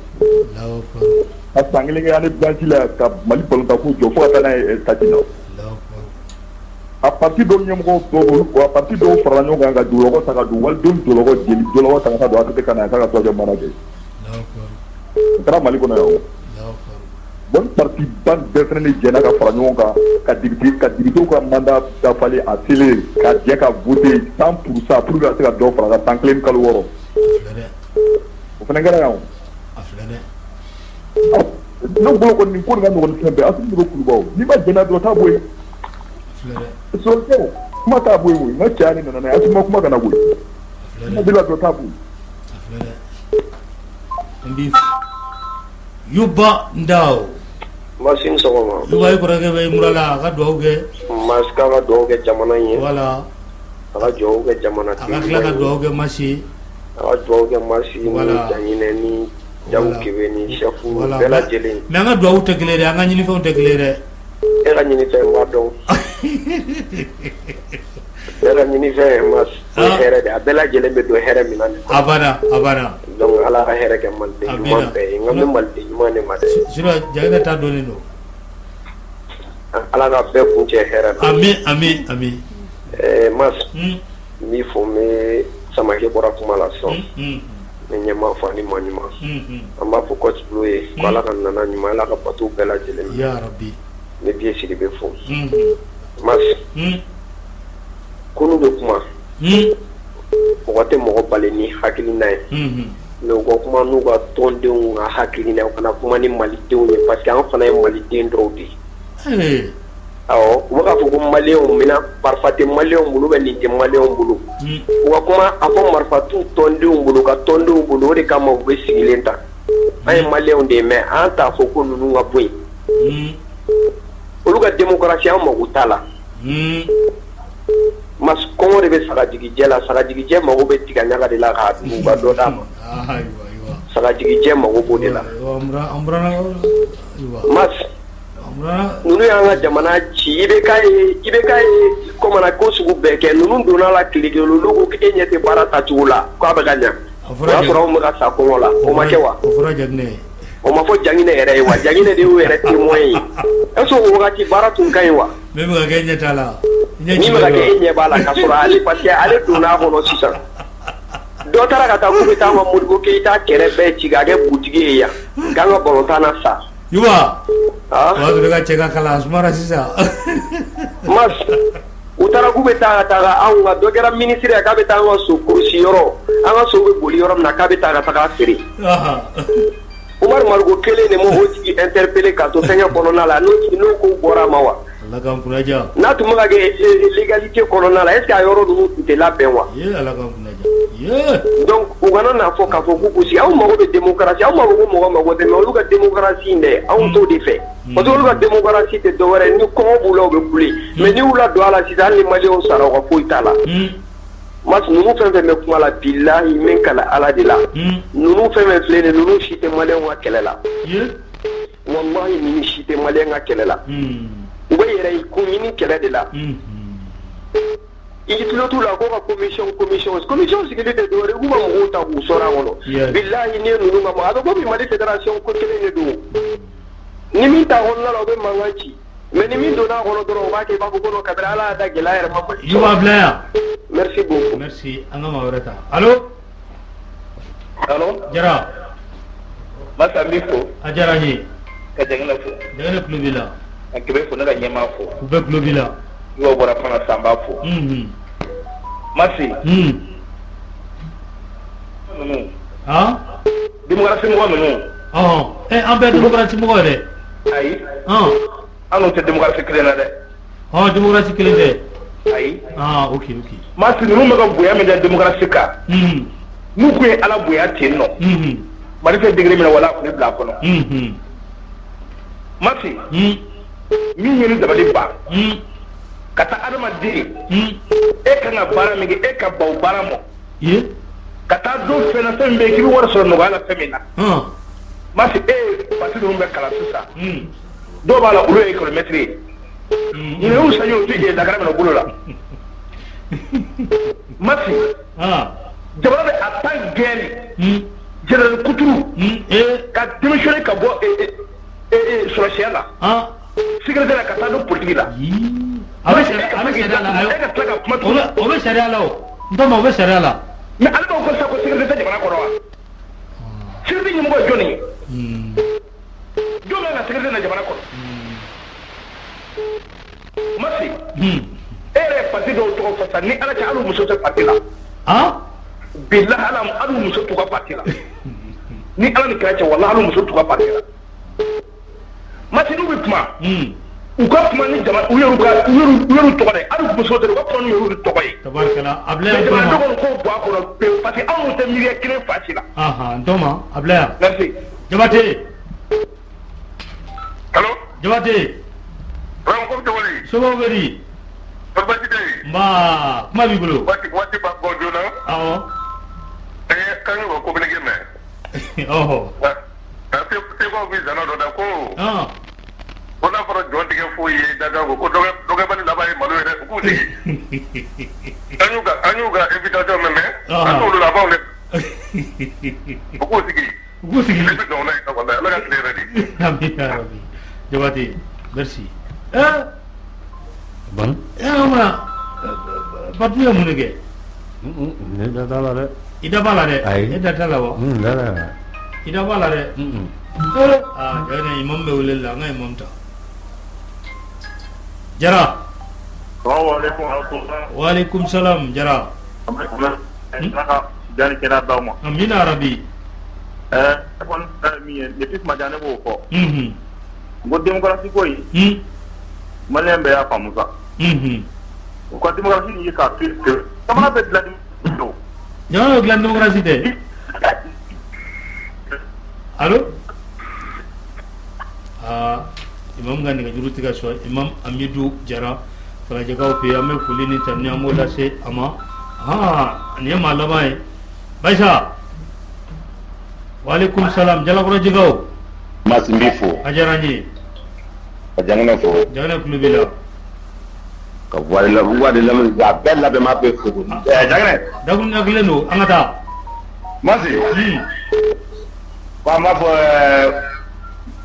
Speaker 4: Ka san kelen kɛ année blanche la ka Mali balontanko jɔ fo ka taa n'a ye stade la. A parti dɔw ɲɛmɔgɔ dɔw olu a parti dɔw farala ɲɔgɔn kan ka jɔlɔkɔ ta ka don walidenw jɔlɔkɔ jeli jɔlɔkɔ ta ka taa don ATT kan na k'a ka troisième mandat kɛ. O kɛra Mali kɔnɔ yan o. Bon parti ba bɛɛ fana de jɛnna ka fara ɲɔgɔn kan ka député ka députéw ka mandat dafalen a selen ka jɛ ka voter 100% pour que ka se ka dɔ fara a kan san 1 ni kalo 6. O fana kɛra yan o. Ne bolo kɔni nin ko nin ka nɔgɔn ni fɛn bɛɛ Asimi de bɛ kuluba o n'i ma jɛn n'a ye dɔrɔn taa bɔ yen. Sɔrɔ kuma t'a bɔ yen koyi n ka cɛya de nana n'a ye Asimi ma kuma kana koyi. Kuma b'i la dɔrɔn taa bɔ yen.
Speaker 1: N b'i Yuba Ndaw.
Speaker 5: Masi ni sɔgɔma.
Speaker 1: Yuba i kɔrɔkɛ bɛ mura la a ka dugawu kɛ.
Speaker 5: Masi k'a ka dugawu kɛ jamana in ye.
Speaker 1: Voilà.
Speaker 5: A ka dugawu kɛ jamana
Speaker 1: A ka tila ka dugawu kɛ Masi ye.
Speaker 5: A ka dugawu kɛ Masi ni Jaɲinɛ ni Jago Kebe ni chef bɛɛ lajɛlen.
Speaker 1: Mais an ka dugawu tɛ kelen ye dɛ an ka ɲinifɛnw tɛ kelen ye dɛ.
Speaker 5: E ka ɲinifɛn n b'a dɔn. E ka ɲinifɛn Masi o ye hɛrɛ de ye a bɛɛ lajɛlen bɛ don hɛrɛ min na nin
Speaker 1: kɔnɔ. Abada abada.
Speaker 5: Donc Ala ka hɛrɛ kɛ maliden ɲuman bɛɛ ye n kan bɛ maliden ɲuman de ma dɛ.
Speaker 1: Sinon Jaɲinɛ ta dɔnnen don.
Speaker 5: Ala ka bɛɛ kuncɛ hɛrɛ
Speaker 1: la. Ami ami ami.
Speaker 5: Ɛɛ Masi. Un. N b'i fo n bɛ Samakɛ bɔra kuma la sisan. Un. N bɛ ɲɛmaa fo ani maa ɲuman. Unhun. An b'a fɔ coach Bulo ye ko Ala ka nana ɲuman Ala ka bato bɛɛ lajɛlen minɛ.
Speaker 1: Ya rabi.
Speaker 5: N bɛ Biye Sidibe fo. Unhun. Masi.
Speaker 1: Un.
Speaker 5: Ko n'u bɛ kuma.
Speaker 1: Un.
Speaker 5: Mɔgɔ tɛ mɔgɔ bali ni hakilina ye.
Speaker 1: Unhun.
Speaker 5: Mais u ka kuma n'u ka tɔndenw ka hakilina ye u kana kuma ni malidenw ye parce que an fana ye maliden dɔw de ye.
Speaker 1: Ee.
Speaker 5: Awɔ u bɛ k'a fɔ ko maliyɛnw mina marifa tɛ maliyɛnw bolo ou bien nin tɛ maliyɛnw bolo. U ka kuma a fɔ marifa t'u tɔndenw bolo ka tɔndenw bolo o de kama u bɛ sigilen ta. An ye maliyɛnw de ye mais an t'a fɔ ko ninnu ka bɔ
Speaker 1: yen.
Speaker 5: Olu ka démocratie an mago t'a la. Mas kɔngɔ de bɛ sagajigijɛ la sagajigijɛ mago bɛ tiga ɲaga de la k'a dun u ka dɔ d'a ma. Sagajigijɛ mago b'o de la. Mas ninnu y'an ka jamana ci IBK ye IBK ye komana ko sugu bɛɛ kɛ ninnu donna la tile kelen olu ko e ɲɛ tɛ baara taacogo la k'a bɛ ka ɲɛ o y'a sɔrɔ anw bɛ ka sa kɔngɔ la o ma kɛ wa o ma fɔ Jaŋinɛ yɛrɛ ye wa Jaŋinɛ de y'u yɛrɛ témoin ye est ce que o wagati baara tun ka ɲi wa
Speaker 1: min bɛ ka kɛ e ɲɛ t'a la
Speaker 5: min bɛ ka kɛ e ɲɛ b'a la ka sɔrɔ ale parce que ale donna a kɔnɔ sisan dɔ taara ka taa k'u bɛ taa an ka Modibo Keyita kɛrɛ bɛɛ ci k'a kɛ butigi ye yan k'an ka balontan na sa
Speaker 1: Yuba o y'a sɔrɔ i ka cɛ ka kalan a sumara sisan
Speaker 5: Mas u taara k'u bɛ taa ka taga anw ka dɔ kɛra ministre ye k'a bɛ taa an ka so kɔlɔsi yɔrɔ an ka so bɛ boli yɔrɔ min na k'a bɛ taa ka taga feere Umaru Mariko kelen de m'o tigi interpellé k'a to fɛnkɛ kɔnɔna la n'o n'o ko bɔra a ma wa
Speaker 1: Ala k'an kunnaja
Speaker 5: n'a tun bɛ ka kɛ légalité kɔnɔna la est ce que a yɔrɔ ninnu tun tɛ labɛn wa
Speaker 1: Ala k'an kunnaja
Speaker 5: donc u kana n'a fɔ k'a fɔ k'u k'u sigi anw mago bɛ démocratie anw m'a fɔ ko mɔgɔ mago tɛ mais olu ka démocratie in dɛ anw t'o de fɛ parce que olu ka démocratie tɛ dɔwɛrɛ ni kɔngɔ b'u la u bɛ kule mais n'i y'u ladon a la sisan hali ni maliyɛnw sara u ka foyi t'a la Mas ninnu fɛn fɛn bɛ kuma la bilahi n bɛ n kali Ala de la ninnu fɛn fɛn filɛ nin ye ninnu si tɛ maliyɛnw ka kɛlɛ la walahi ninnu si tɛ maliyɛn ka kɛlɛ la u bɛ yɛrɛ ko ɲini kɛlɛ de la i tulo t'u la ko ka commission commission commission sigili tɛ dɔwɛrɛ ye k'u ka mɔgɔw ta k'u sɔrɔ a kɔnɔ bilahi n'i ye ninnu ka mɔgɔ a bɛ komi Mali fédération ko kelen de don ni min t'a kɔnɔna la u bɛ mankan ci mais ni min donna a kɔnɔ dɔrɔn u b'a kɛ i b'a fɔ ko non kabini Ala y'a da gɛlɛya yɛrɛ ma Mali sɔrɔ.
Speaker 1: Juba bila yan.
Speaker 5: Merci beaucoup.
Speaker 1: Merci an ka maa wɛrɛ ta allo.
Speaker 6: Allo.
Speaker 1: Jara.
Speaker 6: Masa n b'i fo.
Speaker 1: A diyara n ye.
Speaker 6: Ka Jaginɛ fo.
Speaker 1: Jaginɛ tulo b'i la.
Speaker 6: Ka Kebe fo ne ka ɲɛmaa fo.
Speaker 1: U bɛɛ tulo b'i la.
Speaker 6: Juba bɔra kuma na sisan n b'a fo.
Speaker 1: Unhun.
Speaker 6: Masi.
Speaker 1: Un.
Speaker 6: Ninnu.
Speaker 1: Han.
Speaker 6: Démocratie mɔgɔ ninnu.
Speaker 1: Ɔhɔn ɛ an bɛɛ démocratie mɔgɔ ye dɛ.
Speaker 6: Ayi.
Speaker 1: Ɔn.
Speaker 6: An n'u tɛ démocratie kelen na dɛ.
Speaker 1: Ɔn démocratie kelen tɛ.
Speaker 6: Ayi.
Speaker 1: Ah ok ok.
Speaker 6: Masi ninnu bɛ ka bonya min da démocratie kan.
Speaker 1: Unhun.
Speaker 6: N'u tun ye Ala bonya ten nɔ.
Speaker 1: Unhun.
Speaker 6: Mali tɛ degré min na walahi a tun bɛ bila a kɔnɔ.
Speaker 1: Unhun.
Speaker 6: Masi.
Speaker 1: Un.
Speaker 6: Min ye ne dabali ban.
Speaker 1: Un.
Speaker 6: Ka taa adamaden.
Speaker 1: Un.
Speaker 6: E kan ka baara min kɛ e ka ban o baara ma.
Speaker 1: Ye.
Speaker 6: Ka taa don fɛn na fɛn min bɛ yen k'i bɛ wari sɔrɔ nɔgɔya la fɛn min na.
Speaker 1: Hɔn.
Speaker 6: Masi e ye parti ninnu bɛɛ kalan sisan.
Speaker 1: Un.
Speaker 6: Dɔw b'a la olu ye école maître ye. Ɲinɛ y'u saɲɔ u t'u jɛ dakara minɛ u bolo la. Masi.
Speaker 1: Han.
Speaker 6: Jamana bɛ en temps guerre.
Speaker 1: Un.
Speaker 6: Général Kuturu.
Speaker 1: Un ee.
Speaker 6: Ka démissionner ka bɔ sɔrɔsiya la.
Speaker 1: Han.
Speaker 6: Sécurité la ka taa don politique la.
Speaker 1: Yii. A bɛ sariya la.
Speaker 6: E ka tila ka kuma tuguni.
Speaker 1: O bɛ sariya la o. N tɔma, o bɛ sariya la.
Speaker 6: Mais ale b'aw ko sisan ko sécurité tɛ jamana kɔnɔ wa? Sécurité ɲɛmɔgɔ ye jɔnni ye? Jɔn bɛ ka sécurité na jamana kɔnɔ? Masi, e yɛrɛ ye parti dɔw tɔgɔ fɔ sisan, ni Ala cɛ, hali u muso tɛ parti la. Bilahi, hali u muso t'u ka parti la. Ni Ala ni kira cɛ, walahi, hali u muso t'u ka parti la. Masi, n'u bɛ kuma, u ka kuma ni jama u yɛrɛ ka u yɛrɛ tɔgɔ dɛ, hali muso tɛ, u ka kuma n'u yɛrɛ tɔgɔ ye.
Speaker 1: Tabarikala, a bila yan.
Speaker 6: Jamana kɔni k'o bɔ a kɔnɔ pewu, parce que anw tɛ miiriya kelen fa si la.
Speaker 1: N tɔma, a bila yan.
Speaker 6: Merci.
Speaker 1: Jabate.
Speaker 4: Allo.
Speaker 1: Jabate.
Speaker 4: Vraiment, ko bɛ cogo di?
Speaker 1: Somɔgɔw bɛ di?
Speaker 4: Kɔri baasi tɛ yen?
Speaker 1: Nba, kuma b'i bolo.
Speaker 4: Waati b'a bɔ joona.
Speaker 1: Awɔ.
Speaker 4: Ɛɛ, k'an y'u ka communiqué mɛn.
Speaker 1: Ɔhɔ.
Speaker 4: Nka segukaw bɛ zana dɔ da ko. Ko n'a fɔra jɔn tigɛ foyi ye dakan ko dɔgɔbali laban ye malo ye dɛ, u k'u sigi. An y'u ka invitation mɛn, mais an t'olu labanw dɛ. U k'u sigi.
Speaker 1: U k'u sigi.
Speaker 4: Ne bɛ dɔn n'a ye walahi, Ala ka tile hɛrɛ di.
Speaker 1: Amina yarabi. Jabate, merci.
Speaker 2: Ban.
Speaker 1: O kumana parti ye mun de kɛ?
Speaker 2: Ne da t'a la dɛ.
Speaker 1: I da b'a la dɛ.
Speaker 2: Ayi.
Speaker 1: E da t'a la wa?
Speaker 2: N da t'a la.
Speaker 1: I da b'a la dɛ. Aa, jaa, imam bɛ wele la, an ka imam ta. Jara.
Speaker 4: Salaamaaleykum wa rahmatulah.
Speaker 1: Waaleykum salam, Jara.
Speaker 4: Ala ka jan ni kɛnɛya d'aw ma.
Speaker 1: Amina yarabi.
Speaker 4: Ɛɛ, ne kɔni ta ye min ye, depuis kuma jan ne b'o fɔ. N ko démocratie ko in, maliyɛn bɛɛ y'a faamu sa. U ka démocratie nin ye k'a to yen pewu. Jamana bɛ dilan ni o.
Speaker 1: Jamana bɛ dilan démocratie tɛ. Allo. Aa, imam ka nɛgɛjuru tɛ ka sɔn. Imam Amidu Jara, Falajɛkaw fɛ yen, an bɛ foli ni tanuni an b'o lase a ma. Nin ye maa laban ye. Bayisa. Waaleykum salam, Jalakɔrɔjikaw.
Speaker 7: Masi, n b'i fo.
Speaker 1: A diyara n ye.
Speaker 7: Ka Janginɛ fo.
Speaker 1: Janginɛ tulo b'i la.
Speaker 7: Ka voix de lamɛn a bɛɛ labɛnma bɛ fo. Ɛɛ, Janginɛ.
Speaker 1: Dakuruɲa kelen don, an ka taa.
Speaker 7: Masi. Ko an b'a fɔ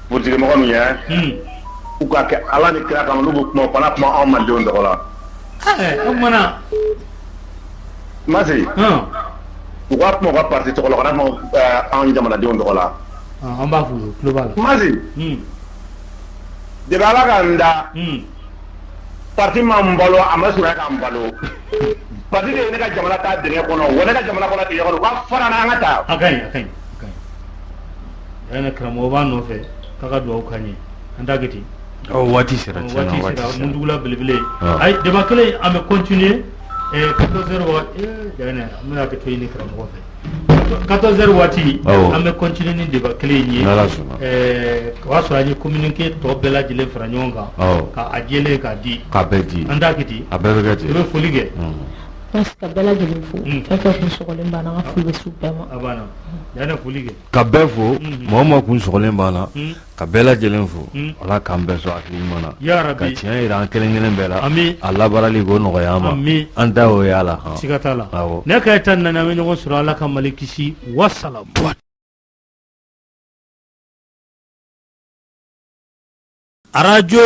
Speaker 7: politique mɔgɔ min ye. U ka kɛ Ala ni kira kama, n'u bɛ kuma, u kana kuma anw malidenw tɔgɔ la.
Speaker 1: Ɛɛ, o kumana.
Speaker 7: Masi. U ka kuma u ka parti tɔgɔ la, u kana kuma anw jamanadenw tɔgɔ la.
Speaker 1: An b'a f'u ye, u tulo b'a la.
Speaker 7: Masi. Depuis Ala ka n da. Parti ma n balo, a ma surunya ka n balo. Parti de ye ne ka jamana taa dingɛ kɔnɔ, wa ne ka jamana kɔnɔ dingɛ kɔnɔ, u ka fara n na, an ka taa.
Speaker 1: A ka ɲi, a ka ɲi, a ka ɲi. Yan karamɔgɔ b'a nɔfɛ k'a ka dugawu k'an ye, an t'a kɛ ten.
Speaker 2: Ɔ, waati sera, tiɲɛ na.
Speaker 1: Waati
Speaker 2: waati
Speaker 1: sera.
Speaker 2: sera.
Speaker 1: Mundugula belebele. Ayi, débat kelen, an bɛ continuer 14 heures waati. Jaginɛ, an bɛna hakɛ to ɲini karamɔgɔ fɛ. 14 heures waati, an bɛ continuer ni débat kelen in ye.
Speaker 2: N'Ala sɔnna.
Speaker 1: O y'a sɔrɔ an ye communiqué tɔ bɛɛ lajɛlen fara ɲɔgɔn kan. Ka a jɛlen k'a di.
Speaker 2: K'a bɛɛ di.
Speaker 1: An t'a kɛ ten.
Speaker 2: A bɛɛ bɛ kɛ ten.
Speaker 1: I bɛ foli kɛ.
Speaker 3: Merci, ka bɛɛ lajɛlen fo. Fɛn fɛn kun sɔgɔlen b'an na, an ka foli bɛ s'u bɛɛ ma.
Speaker 1: A banna. Jaginɛ, foli kɛ.
Speaker 2: Ka bɛɛ fo, mɔgɔ o mɔgɔ kun sɔgɔlen b'an na, ka bɛɛ lajɛlen fo. Ala k'an bɛɛ sɔn hakili ɲuman na.
Speaker 1: Ya Rabi.
Speaker 2: Ka tiɲɛ yira an kelen kelen bɛɛ la.
Speaker 1: Ami.
Speaker 2: A labaarali k'o nɔgɔya an ma.
Speaker 1: Ami.
Speaker 2: An da o y'a la.
Speaker 1: Siga t'a la.
Speaker 2: Awɔ.
Speaker 1: Ne ka 14 an bɛ ɲɔgɔn sɔrɔ, Ala ka Mali kisi. Wasalam. Arajo.